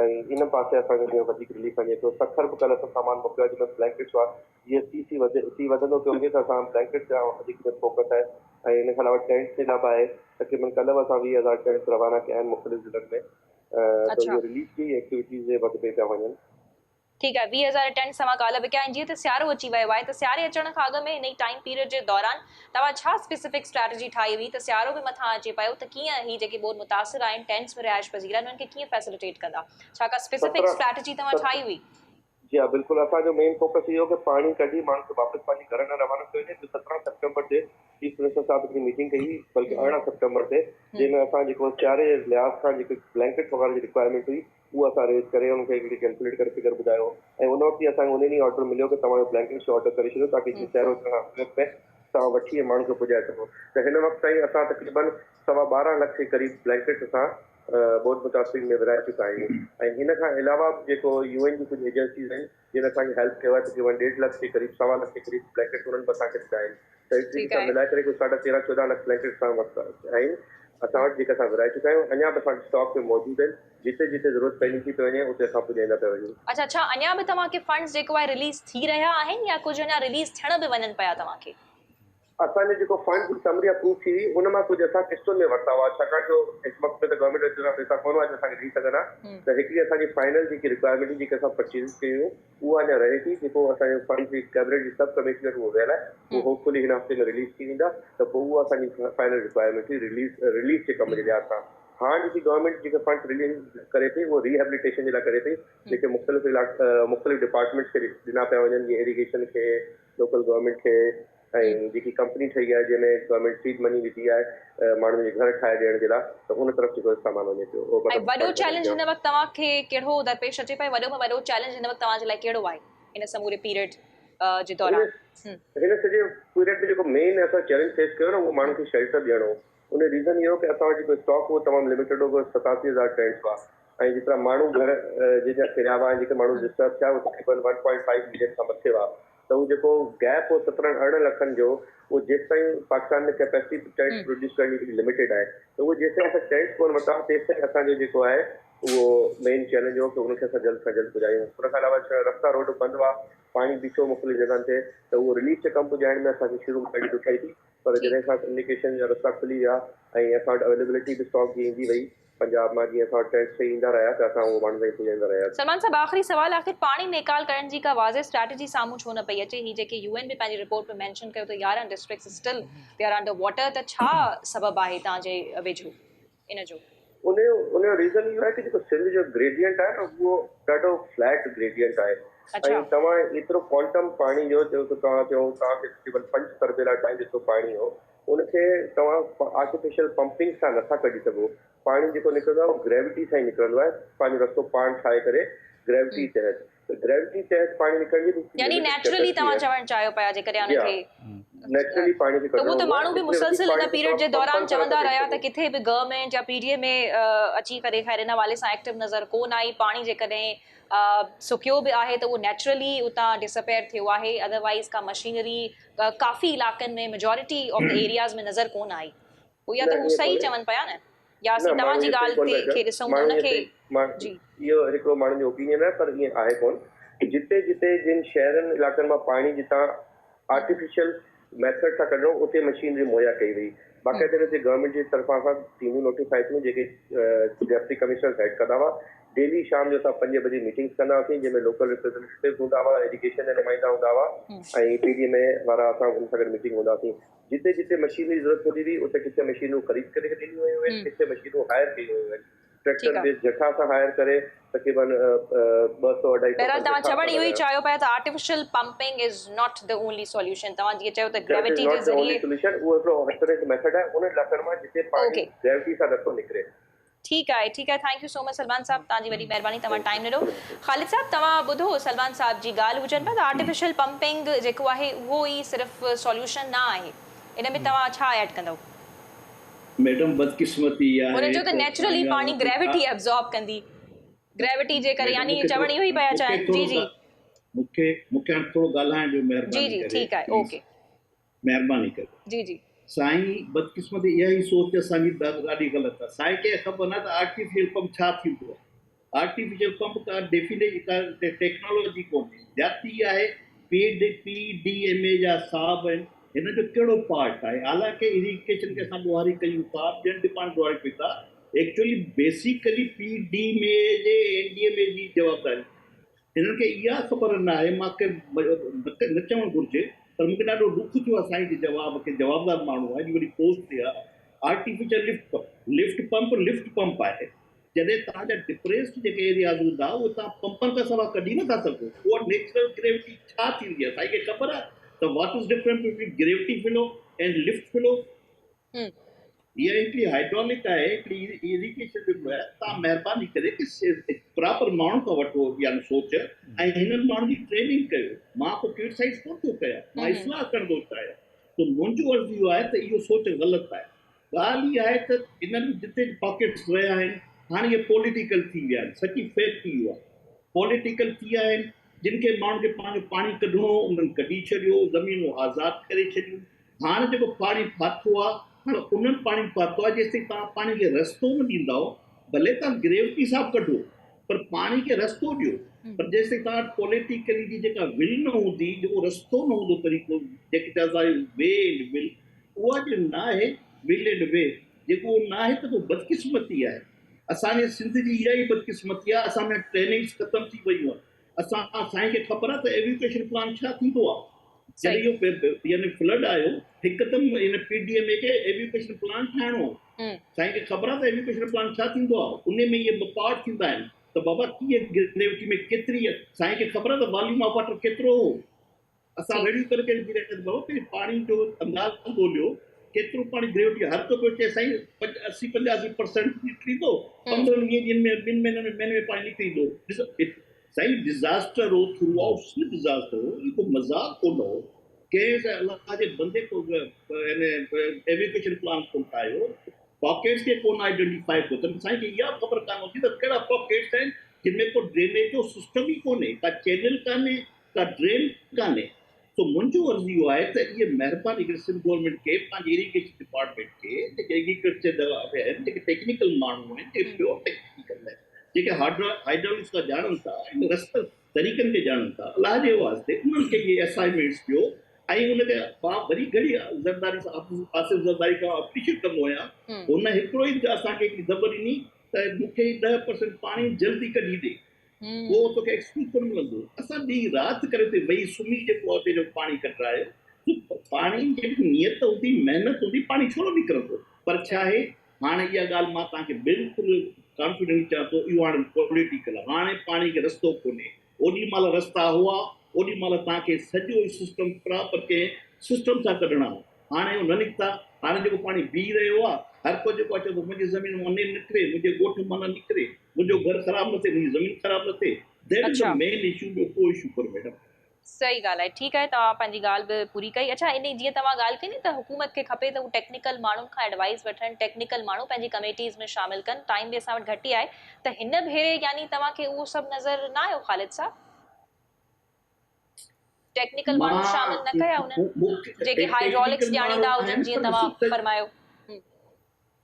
۽ ان پاسي اسان جو جيئن وڌيڪ رليف وڃي پيو. سکر به ڪلهه اسان سامان موڪليو آهي جنهن ۾ بلينڪيٽس هئا. جيئن سي سي وڌي سي وڌندو پيو وڃي ته اسان بلينڪيٽس جا وڌيڪ ۾ فوڪس آهي ۽ ان کان علاوه ٽينٽس جي لاء به آهي. تقريبن ڪلهه به اسان 20,000 ٽينٽس روانا ڪيا آهن مختلف ضلعن ۾ ته اهي رليف جي ايڪٽيوٽيز جي وڌ ۾ پيا وڃن. ٺيڪ آهي 20,000 ٽينٽس توهان ڪالهه وڪيا آهن جيئن ته سيارو اچي ويو آهي ته سياري اچڻ کان اڳ ۾ انهي ٽائيم پيريڊ جي دوران توهان ڇا اسپيسفڪ اسٽريٽجي ٺاهي هئي ته سيارو به مٿان اچي پيو ته ڪيئن هي جيڪي ٻوڏ متاثر آهن ٽينٽس ۾ رهائش پذير آهن انهن کي ڪيئن فيسليٽيٽ ڪندا ڇا ڪا اسپيسفڪ اسٽريٽجي توهان ٺاهي هئي؟ جي ها بلڪل اسان جو مين فوڪس اهو هو ڪه پاڻي ڪڍي ماڻهن کي واپس پنهنجي گهرن ڏانهن روانو ڪيو وڃي جو 17 سيپٽمبر تي چيف منسٽر صاحب هڪڙي ميٽنگ ڪئي هئي بلڪه 18 سيپٽمبر تي جنهن ۾ اسان جيڪو سياري جي لحاظ کان جيڪي بلينڪيٽس وغيره جي رڪوائرمينٽ هئي اهو اسان ريز ڪري ان کي هڪڙي ڪيلڪوليٽ ڪري فگر ٻڌايو ۽ ان وقت ئي اسان کي ان ڏينهن آرڊر مليو ڪه توهان اهو بلينڪيٽس جو آرڊر ڪري ڇڏيو تاڪه جيئن سيارو اچڻ کان اڳ ۾ توهان وٺي ۽ ماڻهن کي پڄائي سگهو ته هن وقت تائين اسان تقريبن سوا 12 لک جي قريب بلينڪيٽس اسان ٻوڏ متاثرين ۾ ورهائي چڪا آهيون ۽ ان کان علاوه به جيڪو يو اين جون ڪجهه ايجنسيز آهن جن اسان کي هيلپ ڪيو آهي تقريبن ڏيڍ لک جي قريب سوا لک جي قريب بلينڪيٽس انهن به اسان کي ڏنا آهن ته ايتري سان ملائي ڪري ڪجهه ساڍا تيرهن چوڏهن لک بلينڪيٽس اسان وٽ آهن اسان وٽ جيڪي اسان ورهائي چڪا آهيون اڃا به اسان وٽ اسٽاڪ ۾ موجود آهن جتي جتي ضرورت پوندي ٿي پئي وڃي اتي اسان پڄائيندا پيا وڃون. اڇا ڇا اڃا به توهان کي فنڊز جيڪو آهي رليز ٿي رهيا آهن يا ڪجهه اڃا رليز ٿيڻ به وڃن پيا توهان کي؟ اسان جو جيڪو فنڊز جي سمري اپروو ٿي هئي ان مان ڪجهه اسان قسطن ۾ ورتا هئا ڇاڪاڻ جو هڪ وقت ۾ ته گورنمينٽ وٽ ايترا پئسا ڪونه هئا جو اسان کي ڏئي سگهن ها ته هڪڙي اسان جي فائنل جيڪي رڪوائرمينٽ هئي جيڪي اسان پرچيزز ڪيون هيون اها اڃا رهي ٿي جيڪو اسان جو فنڊز جي ڪيبنيٽ جي سب ڪميٽي وٽ اهو ويل آهي اهو هوپ فلي هن هفتي ۾ رليز ٿي ويندا ته پوء اها اسان جي فائنل رڪوائرمينٽ هئي رليز رليف جي ڪم جي لحاظ سان هاڻ جيڪي گورنمينٽ جيڪي فنڊز رليز ڪري پئي اهو ريهيبليٽيشن جي لاء ڪري پئي جيڪي مختلف مختلف ڊپارٽمينٽس کي ڏنا پيا وڃن جيئن ايريگيشن کي لوڪل گورنمينٽ کي ۽ جيڪي ڪمپني ٺهي آهي جنهن ۾ گورنمينٽ سيڊ مني وڌي آهي ماڻهن جي گهر ٺاهي ڏيڻ جي لاء ته ان طرف جيڪو سامان وڃي پيو ۽ وڏو چئلينج هن وقت توهان کي ڪهڙو درپيش اچي پيو وڏو ۾ وڏو چئلينج هن وقت توهان جي لاء ڪهڙو آهي ان سموري پيريڊ جي دوران؟ هن سڄي پيريڊ ۾ جيڪو مين اسان چئلينج فيس ڪيو نه اهو ماڻهن کي شيلٽر ڏيڻ هو ان جو ريزن اهو ڪه اسان وٽ جيڪو اسٽاڪ هو تمام لميٽيڊ هو 87,000 ٽينٽس هئا ۽ جيترا ماڻهو گهر جن جا ڪريا هئا ۽ جيڪي ماڻهو ڊسٽرب ٿيا اهي تقريبن ون پوائنٽ فائيو ملين کان مٿي هئا ته هو جيڪو گيپ هو سترهن ارڙهن لکن جو اهو جيستائين پاڪستان ۾ ڪيپيسٽي ٽينٽس پروڊيوس ڪرڻ جي هڪڙي لميٽيڊ آهي ته اهو جيستائين اسان ٽينٽس ڪونه ورتا تيستائين اسان جو جيڪو آهي اهو مين چئلينج هو ڪه ان کي اسان جلد کان جلد پڄايون ان کان علاوه رستا روڊ بند هئا پاڻي بيٺو مختلف جڳهن تي ته اهو رليف جو ڪم پڄائڻ ۾ اسان کي شروع ۾ ڏاڍي ڏکيائي ٿي پر جڏهن کان ڪميونيڪيشن جا رستا کلي ويا ۽ اسان وٽ اويليبلٽي به اسٽاڪ جي ايندي وئي پنجاب مان جيئن اسان وٽ ٽينٽس ٺهي ايندا رهيا ته اسان اهو ماڻهن تائين پڄائيندا رهياسين. سلمان صاحب آخري سوال آخر پاڻي نيڪال ڪرڻ جي ڪا واضح اسٽريٽجي سامهون ڇو نه پئي اچي هي جيڪي يو اين به پنهنجي رپورٽ ۾ مينشن ڪيو ته 11 districts still they are under water ته ڇا سبب آهي توهان جي ويجهو ان جو؟ ان جو ان جو ريزن اهو آهي ته جيڪو سنڌ جو گريڊينٽ آهي نه اهو ڏاڍو فليٽ گريڊينٽ آهي ۽ توهان ايترو ڪوانٽم پاڻي جو جيڪو توهان چئو توهان کي تقريبن پنج تربيلا تائين جيترو پاڻي هو ان کي توهان آرٽيفيشل پمپنگ سان نٿا ڪڍي سگهو پاڻي جيڪو نڪرندو آهي اهو گريوٽي سان ئي نڪرندو آهي پنهنجو رستو پاڻ ٺاهي ڪري گريوٽي تحت ته گريوٽي تحت پاڻي نڪرڻ جي به يعني نيچرلي توهان چوڻ چاهيو پيا جيڪڏهن ان کي نيچرلي پاڻي کي ته اهو ته ماڻهو به مسلسل ان پيريڊ جي دوران چوندا رهيا ته ڪٿي به گورنمينٽ يا پي ڊي ايم اي اچي ڪري خير ان حوالي سان ايڪٽو نظر ڪو نه آئي پاڻي جيڪڏهن سڪيو به آهي ته اهو نيچرلي اتان ڊسپيئر ٿيو آهي ادروائيز ڪا مشينري ڪافي علائقن ۾ ميجارٽي آف the areas ۾ نظر ڪو نه آئي اها ته هو صحيح چون پيا نه يا اسين توهان جي ڳالهه تي کي ڏسون ته ان کي جي. اهو هڪڙو ماڻهن جو اوپينين آهي پر ائين آهي ڪونه جتي جتي جن شهرن علائقن مان پاڻي جتان آرٽيفيشل ميٿڊ سان ڪڍڻو اتي مشينري مهيا ڪئي وئي باقاعده ان تي گورنمينٽ جي طرفان کان ٽيمون نوٽيفائي ٿيون جيڪي ڊپٽي ڪمشنرز هيڊ ڪندا هئا ڊيلي شام جو اسان پنجين بجي ميٽنگس ڪندا هئاسين جنهن ۾ لوڪل ريپريزنٽيٽوز هوندا هئا ايجوڪيشن جا نمائندا هوندا هئا ۽ پي ڊي ايم اي وارا اسان انهن سان گڏ ميٽنگ هوندا هئاسين جتي جتي مشينري جي ضرورت پوندي هئي اتي ڪٿي مشينون خريد ڪري ڏنيون ويون آهن ڪٿي مشينون هائر ڪيون ويون آهن ٽريڪٽر بيس جٿا سان هائر ڪري تقريبن ٻه سؤ اڍائي سؤ بهرحال توهان چوڻ اهو ئي چاهيو پيا ته artificial pumping is not the only solution توهان جيئن چيو ته گريوٽي جي ذريعي سوليوشن اهو هڪڙو الٽرنيٽ ميٿڊ آهي انهن علائقن مان جتي پاڻي گريوٽي سان نٿو نڪري. ٺيڪ آهي ٺيڪ آهي thank you so much Salman صاحب توهان جي وڏي مهرباني توهان ٽائيم ڏنو خالد صاحب توهان ٻڌو سلمان صاحب جي ڳالهه هجن پيا ته آرٽيفيشل پمپنگ جيڪو آهي اهو ئي صرف سوليوشن نه آهي ان ۾ توهان ڇا ايڊ ڪندؤ. ميڊم بدقسمتي اها آهي هن چيو ته نيچرلي پاڻي گريوٽي ابزارب ڪندي گريوٽي جي ڪري يعني چوڻ اهو ئي پيا چاهين جي جي. مونکي مونکي هاڻي ٿورو ڳالهائڻ ڏيو مهرباني جي جي ٺيڪ آهي اوڪي. مهرباني ڪري. جي جي. سائين بدقسمتي اها ئي سوچ اسان جي ڏاڍي غلط آهي سائين کي خبر ناهي ته آرٽيفيشل پمپ ڇا ٿيندو آهي آرٽيفيشل پمپ ڪا ڊيفيني ڪا ٽيڪنالاجي ڪونهي زيادتي اها آهي P D P D M A جا صاحب آهن هن جو ڪهڙو پارٽ آهي حالانڪه اريگيشن کي اسان ڏوهاري ڪيون ٿا ٻين ڊپارٽمينٽ ڏوهاري ڪيون ٿا actually basically P D M A جي اين ڊي ايم اي جي جوابداري هنن کي اها خبر ناهي، مان کي نه چوڻ گهرجي پر مون کي ڏاڍو ڏک ٿيو آهي سائين جي جواب کي، جوابدار ماڻهو آهي، ايڏي وڏي پوسٽ تي آهي، artificial lift pump, lift pump lift pump آهي، جڏهن توهان جا ڊپريسڊ جيڪي ايرياز هوندا اهي توهان پمپن کان سوا ڪڍي نٿا سگهو، اها نيچرل گريوٽي ڇا ٿيندي آهي سائين کي خبر آهي ته what is difference between gravity flow and lift flow? هيء هڪڙي هائيڊرولڪ آهي، هڪڙي ايريگيشن جو آهي، توهان مهرباني ڪري پراپر ماڻهن کان وٺو اها سوچ ۽ هنن ماڻهن جي ٽريننگ ڪيو، مان ڪو ڪرٽيسائيز ڪونه ٿو ڪيان، مان اصلاح ڪرڻ ٿو چاهيان. ته منهنجو عرض اهو آهي ته اهو سوچ غلط آهي. ڳالهه اها آهي ته انهن جتي پاڪيٽس رهيا آهن هاڻي اهي پوليٽيڪل ٿي ويا آهن، سچي فيڪٽ اهو آهي. پوليٽيڪل ٿي ويا آهن، جن کي ماڻهن کي پنهنجو پاڻي ڪڍڻو هو انهن ڪڍي ڇڏيو، زمينون آزاد ڪري ڇڏيون. هاڻ جيڪو پاڻي ڦاٿو آهي، هاڻ انهن پاڻي ڦاٿو آهي، جيستائين توهان پاڻي کي رستو نه ڏيندائو، ڀلي توهان گريوٽي سان به ڪڍو پر پاڻي کي رستو ڏيو، پر جيستائين توهان وٽ پوليٽيڪلي جي جيڪا ول نه هوندي، جيڪو رستو نه هوندو طريقو جيڪي چوندا آهيون وي اينڊ ول، اها جي ناهي ول اينڊ وي جيڪو اهو ناهي ته پوء بدقسمتي آهي. اسان جي سنڌ جي اها ئي بدقسمتي آهي، اسان ۾ ٽريننگس ختم ٿي ويون آهن. اسان سائين کي خبر آهي ته ايويڪيوئيشن پلان ڇا ٿيندو آهي. جڏهن اهو يعني فلڊ آيو هڪدم ان پي ڊي ايم اي کي ايويڪيوئيشن پلان ٺاهڻو هو. سائين کي خبر آهي ته ايويڪيوئيشن پلان ڇا ٿيندو آهي. ان ۾ اهي ٻه پارٽ ٿيندا آهن ته بابا ڪيئن گريوٽي ۾ ڪيتري سائين کي خبر آهي ته واليوم آف واٽر ڪيترو هو. اسان رڙيون ڪري ڪري بيهي رهياسين بابا پهرين پاڻي جو انداز ڳوليو ڪيترو پاڻي گريوٽي هر ڪو پيو چئي سائين 80 85 پرسنٽ نڪري ايندو 15 20 ڏينهن ۾ ٻن مهينن ۾ مهيني ۾ پاڻي نڪري ايندو ڏسو سائين ڊزاسٽر هو ٿرو آئوٽ سنڌ ڊزاسٽر هو اهو ڪو مذاق ڪونه هو ڪنهن سان الله جي بندي ڪو يعني ايويڪيوئيشن پلان ڪونه ٺاهيو پاڪيٽس کي ڪونه آئيڊنٽيفائي ڪيو اٿن سائين کي اها به خبر ڪانه هوندي ته ڪهڙا پاڪيٽس آهن جن ۾ ڪو ڊرينيج جو سسٽم ئي ڪونهي ڪا چينل ڪانهي ڪا ڊرين ڪانهي سو منهنجو عرض اهو آهي ته اهي مهرباني ڪري سنڌ گورنمينٽ کي پنهنجي ايريگيشن ڊپارٽمينٽ کي جيڪي ايگريڪلچر جا آهن جيڪي ٽيڪنيڪل ماڻهو آهن جيڪي پيور ٽيڪنيڪل آهن جيڪي هائيڊرالڪس کان ڄاڻن ٿا ان رستن طريقن کي ڄاڻن ٿا الله جي واسطي انهن کي اهي اسائنمينٽس ڏيو ۽ ان کي مان وري گهڙي زرداري آصف زرداري کان اپريشيٽ ڪندو آهيان هن هڪڙو ئي اسان کي هڪڙي دٻ ڏني ته مون کي 10% پاڻي جلدي ڪڍي ڏي پوء توکي ايڪسڪيوز ڪونه ملندو. اسان ڏينهن رات ڪري اتي ويهي سمهي جيڪو آهي اتي جو پاڻي ڪڍرايو. سو پاڻي جيڪڏهن نيت هوندي، محنت هوندي، پاڻي ڇو نه نڪرندو. پر ڇا آهي هاڻي اها ڳالهه مان توهان کي بلڪل ڪانفيڊنٽلي چوان ٿو اهو هاڻي پوليٽيڪل آهي. هاڻي پاڻي کي رستو ڪونهي. اوڏي مهل رستا هئا، اوڏي مهل توهان کي سڄو ئي سسٽم پراپر ڪنهن سسٽم سان ڪڍڻا هئا. هاڻي اهو نه نڪتا، هاڻي جيڪو پاڻي بيهي رهيو آهي، هر ڪو جيڪو اچي ٿو منهنجي زمين مان نه نڪري، منهنجي ڳوٺ مان نه نڪري، منهنجو گهر خراب نه ٿئي، منهنجي زمين خراب نه ٿئي، that is the main issue ٻيو ڪو اشو ڪونهي ميڊم. صحيح ڳالهه آهي ٺيڪ آهي توهان پنهنجي ڳالهه به پوري ڪئي اڇا انهي جيئن توهان ڳالهه ڪئي نه ته حڪومت کي کپي ته هو ٽيڪنيڪل ماڻهن کان ايڊوائيز وٺن ٽيڪنيڪل ماڻهو پنهنجي ڪميٽيز ۾ شامل ڪن ٽائيم به اسان وٽ گهٽ ئي آهي ته هن ڀيري يعني توهان کي اهو سڀ نظر نه آيو خالد صاحب؟ ٽيڪنيڪل ماڻهو شامل نه ڪيا انهن جيڪي هائيڊرولڪس ڄاڻيندا هجن جيئن توهان فرمايو.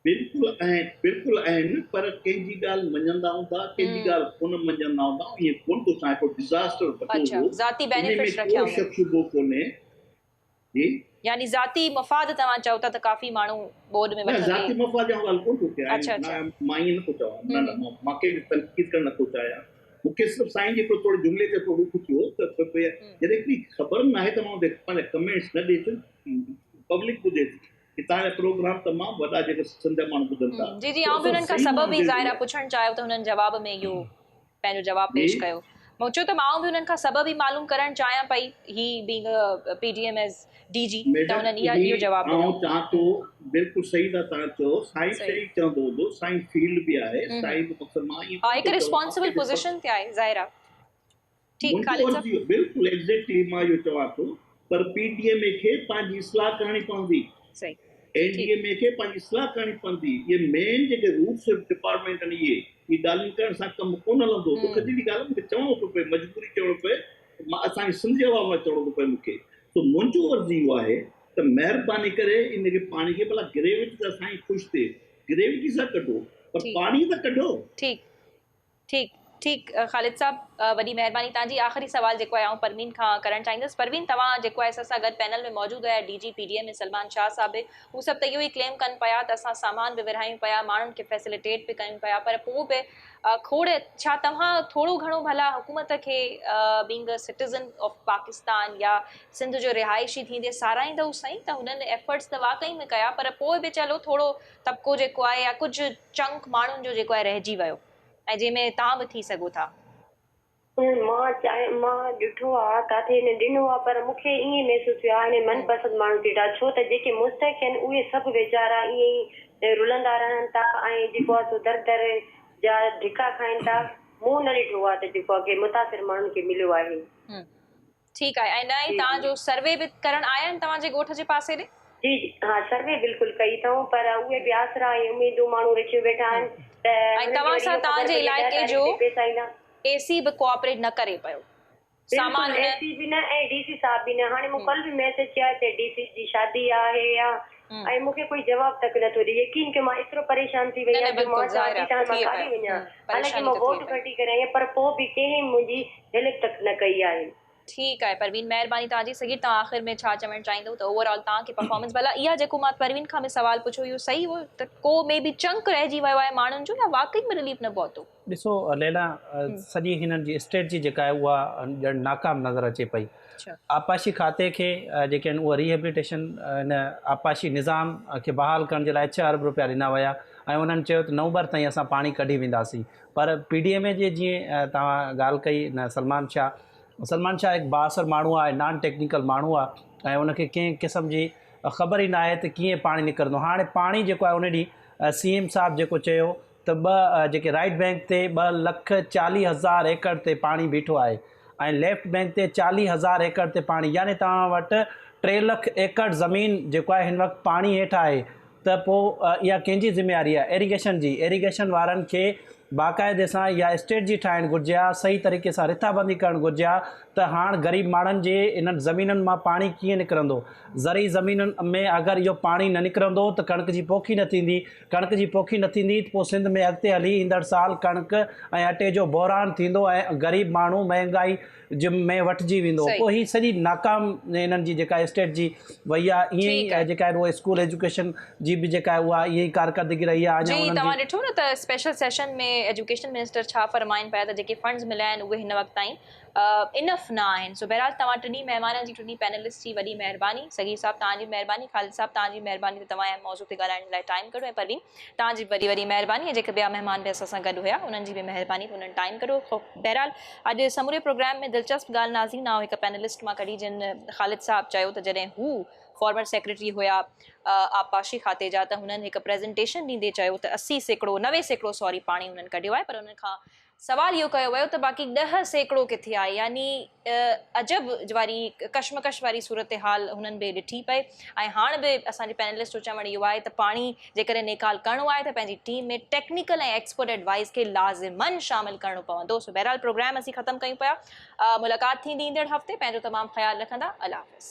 بلڪل آهن بلڪل آهن پر ڪنهن جي ڳالهه مڃندا هوندا ڪنهن جي ڳالهه ڪونه مڃندا هوندا ائين ڪونه ٿو چاهيان ڪو ڊزاسٽر وڏو هو ذاتي ان ۾ بينيفٽس ڪو رکيا هوندا. شڪ شبهو ڪونهي جي. يعني ذاتي مفاد توهان چئو ٿا ته ڪافي ماڻهو ٻوڏ ۾ نه ذاتي وٺندي. مفاد جي آئون ڳالهه ڪونه ٿو ڪيان اڇا اڇا. مان ائين نه ٿو چوان نه نه مان ڪنهن کي تنقيد ڪرڻ نه ٿو چاهيان مون کي صرف سائين جي هڪڙو ٿوري جملي تي ٿورو ڏک ٿيو ته جڏهن هڪڙي خبر ناهي ته ماڻهو پنهنجا ڪمينٽس نه ڏئي ڇو پبلڪ ٻڌي ٿي ڪي توهان جا پروگرام تمام وڏا جيڪي سنڌ جا ماڻهو ٻڌن ٿا جي جي آئون به انهن کان سبب ئي ظاهر آهي پڇڻ چاهيو ته هنن جواب ۾ اهو پنهنجو جواب پيش ڪيو مون چيو ته آئون به انهن کان سبب ئي معلوم ڪرڻ چاهيان پئي هي being P D M as D G ته انهن اها اهو جواب ڏنو. آئون چاهان ٿو بلڪل صحيح ٿا توهان چئو سائين صحيح چوندو هوندو سائين فيلڊ به آهي سائين به مقصد مان ائين ها هڪ ريسپانسبل پوزيشن تي آهي ظاهر آهي ٺيڪ خالد صاحب. بلڪل ايگزيڪٽلي مان اهو چوان ٿو پر پي ڊي ايم اي کي پنهنجي اصلاح ڪرڻي پوندي صحيح اين ڊي ايم اي کي پنهنجي اصلاح ڪرڻي پوندي اهي مين جيڪي روٽس ڊپارٽمينٽ آهن اهي اهي ڳالهيون ڪرڻ سان ڪم ڪونه هلندو دک جهڙي ڳالهه مونکي چوڻو ٿو پئي مجبوري چوڻو پئي مان اسان جي سنڌ جي عوام لاء چوڻو ٿو پئي مونکي سو منهنجو عرض اهو آهي ته مهرباني ڪري ان کي پاڻي کي ڀلا گريوٽي سان سائين خوش ٿئي گريوٽي سان ڪڍو پر پاڻي ته ڪڍو. ٺيڪ ٺيڪ ٺيڪ خالد صاحب وڏي مهرباني توهان جي آخري سوال جيڪو آهي آئون پروين کان ڪرڻ چاهيندس پروين توهان جيڪو آهي اسان سان گڏ پينل ۾ موجود هيا D G P D M A Salman Shah صاحب به هو سڀ ته اهو ئي ڪليم ڪن پيا ته اسان سامان به ورهايون پيا ماڻهن کي فيسليٽيٽ به ڪيون پيا پر پوء به کوڙ ڇا توهان ٿورو گهڻو ڀلا حڪومت کي being a citizen of Pakistan يا سنڌ جو رهائشي ٿيندي ساراهيندؤ سائين ته هنن ايفرٽس ته واقعي ۾ ڪيا پر پوء به چلو ٿورو طبقو جيڪو آهي يا ڪجهه چنڪ ماڻهن جو جيڪو آهي رهجي ويو ۽ جنهن ۾ توهان به ٿي سگهو ٿا. مان چاهي مان ڏٺو آ ڪاٿي هن ڏنو آ پر مون کي ائين محسوس ٿيو آ هن من پسند ماڻهو ٿي ڏا ڇو ته جيڪي مستحق آهن اهي سڀ ويچارا ائين ئي رلندا رهن ٿا ۽ جيڪو آ سو در در جا ڌڪا کائن ٿا مون نه ڏٺو آ ته جيڪو آ ڪي متاثر ماڻهن کي مليو آهي. ٺيڪ آهي ۽ نه ئي جي توهان جي جو سروي به ڪرڻ آيا آهن توهان جي ڳوٺ جي پاسي ڏي؟ جي جي ها سروي بلڪل ڪئي اٿئون پر اهي به آسرا ۽ اميدون ماڻهو رکيون ويٺا آهن ته ۽ هنن کي توهان وري سان اهو توهان خبر جي پئي آهي 10 علائقي تاريخ جو تي پئسا ايندا. اي سي به ڪوآپريٽ نه ڪري پيو. بلڪل سامان اي هن سي به نه ۽ ڊي سي صاحب به نه هاڻي مون ڪل به ميسيج ڪيو آهي ته ڊي سي جي شادي آهي يا ۽ مون کي ڪوئي جواب تڪ نه ٿو ڏي يقين ڪيو مان ايترو پريشان ٿي وئي نه نه آهيان جو مان بلڪل چوان ظاهر ٿي آهي ته هاڻي مان ٿئي ڪاڏي پيو وڃان حالانڪه پريشاني مان ته ٿئي ووٽ پئي. کٽي ڪري آئي آهيان پر پوء به ڪنهن منهنجي هيلپ تڪ نه ڪئي آهي. ٺيڪ آهي پروين مهرباني توهان جي صغير توهان آخر ۾ ڇا چوڻ چاهيندو ته اوور آل توهان کي پرفارمنس ڀلا اها جيڪو مان پروين کان به سوال پڇيو اهو صحيح هو ته ڪو مي بي چنڪ رهجي ويو آهي ماڻهن جو يا واقعي ۾ رليف نه پهتو؟ ڏسو ليلا سڄي هنن جي اسٽريٽجي جيڪا آهي اها ڄڻ ناڪام نظر اچي پئي. آبپاشي کاتي کي جيڪي آهن اهي ريهيبليٽيشن هن آبپاشي نظام کي بحال ڪرڻ جي لاء ڇهه ارب روپيا ڏنا ويا ۽ انهن چيو ته نومبر تائين اسان پاڻي ڪڍي وينداسين پر پي ڊي ايم اي جي جيئن توهان ڳالهه ڪئي نه سلمان شاهه سلمان شاهه هڪ بااثر ماڻهو آهي نان ٽيڪنيڪل ماڻهو آهي ۽ ان کي ڪنهن قسم جي خبر ئي ناهي ته ڪيئن پاڻي نڪرندو هاڻي پاڻي جيڪو آهي ان ڏينهن سي ايم صاحب جيڪو چيو ته ٻه جيڪي رائيٽ بينڪ تي 2,40,000 ايڪڙ تي پاڻي بيٺو آهي ۽ ليفٽ بينڪ تي 40,000 ايڪڙ تي پاڻي يعني توهان وٽ 3 لک ايڪڙ زمين جيڪو آهي هن وقت پاڻي هيٺ آهي ته پوء اها ڪنهن جي ذميواري آهي ايريگيشن جي ايريگيشن وارن کي باقاعدي سان اها اسٽريٽجي ٺاهڻ گهرجي ها صحيح طريقي سان رٿابندي ڪرڻ گهرجي ها ته هاڻ غريب ماڻهن جي انهن زمينن مان پاڻي ڪيئن نڪرندو زرعي زمينن ۾ اگر اهو پاڻي نه نڪرندو ته ڪڻڪ جي پوکي نه ٿيندي ڪڻڪ جي پوکي نه ٿيندي ته پوء سنڌ ۾ اڳتي هلي ايندڙ سال ڪڻڪ ۽ اٽي جو بحران ٿيندو ۽ غريب ماڻهو مهنگائي جي ۾ وٺجي ويندو پوء هي سڄي ناڪام انهن جي جيڪا اسٽيٽ جي وئي آهي ائين ئي جيڪا آهي اهو اسڪول ايجوڪيشن جي به جيڪا آهي اها ائين ئي ڪارڪردگي رهي آهي اڃا جي انهن جي توهان ڏٺو نه ته اسپيشل سيشن ۾ ايجوڪيشن منسٽر ڇا فرمائن پيا ته جيڪي فنڊز مليا آهن اهي هن وقت تائين انف نه آهن سو بهرحال توهان ٽنهي مهمانن جي ٽنهي پينلسٽ جي وڏي مهرباني صغير صاحب توهان جي به مهرباني خالد صاحب توهان جي به مهرباني ته توهان اهم موضوع تي ڳالهائڻ جي لاء ٽائيم ڪڍيو ۽ پروين توهان جي به وڏي وڏي مهرباني ۽ جيڪي ٻيا مهمان به اسان سان گڏ هيا انهن جي به مهرباني ته انهن ٽائيم ڪڍيو بهرحال اڄ سموري پروگرام ۾ دلچسپ ڳالهه ناظرين آئون هڪ پينلسٽ مان ڪڍي جن خالد صاحب چيو ته جڏهن هو فارمر سيڪريٽري هيا آبپاشي کاتي جا ته هنن هڪ پريزنٽيشن ڏيندي چيو ته 80% 90% سوري پاڻي هنن ڪڍيو آهي پر انهن کان سوال اهو ڪيو ويو ته باقي 10% ڪٿي آهي يعني عجب واري ڪشمڪش واري صورتحال هنن به ڏٺي پئي ۽ هاڻ به اسان جي پينلسٽ جو چوڻ اهو آهي ته پاڻي جيڪڏهن نيڪال ڪرڻو آهي ته پنهنجي ٽيم ۾ ٽيڪنيڪل ۽ ايڪسپرٽ ايڊوائيز کي لازمن شامل ڪرڻو پوندو. سو بهرحال پروگرام اسين ختم ڪيون پيا ملاقات ٿيندي ايندڙ هفتي پنهنجو تمام خيال رکندا الله حافظ.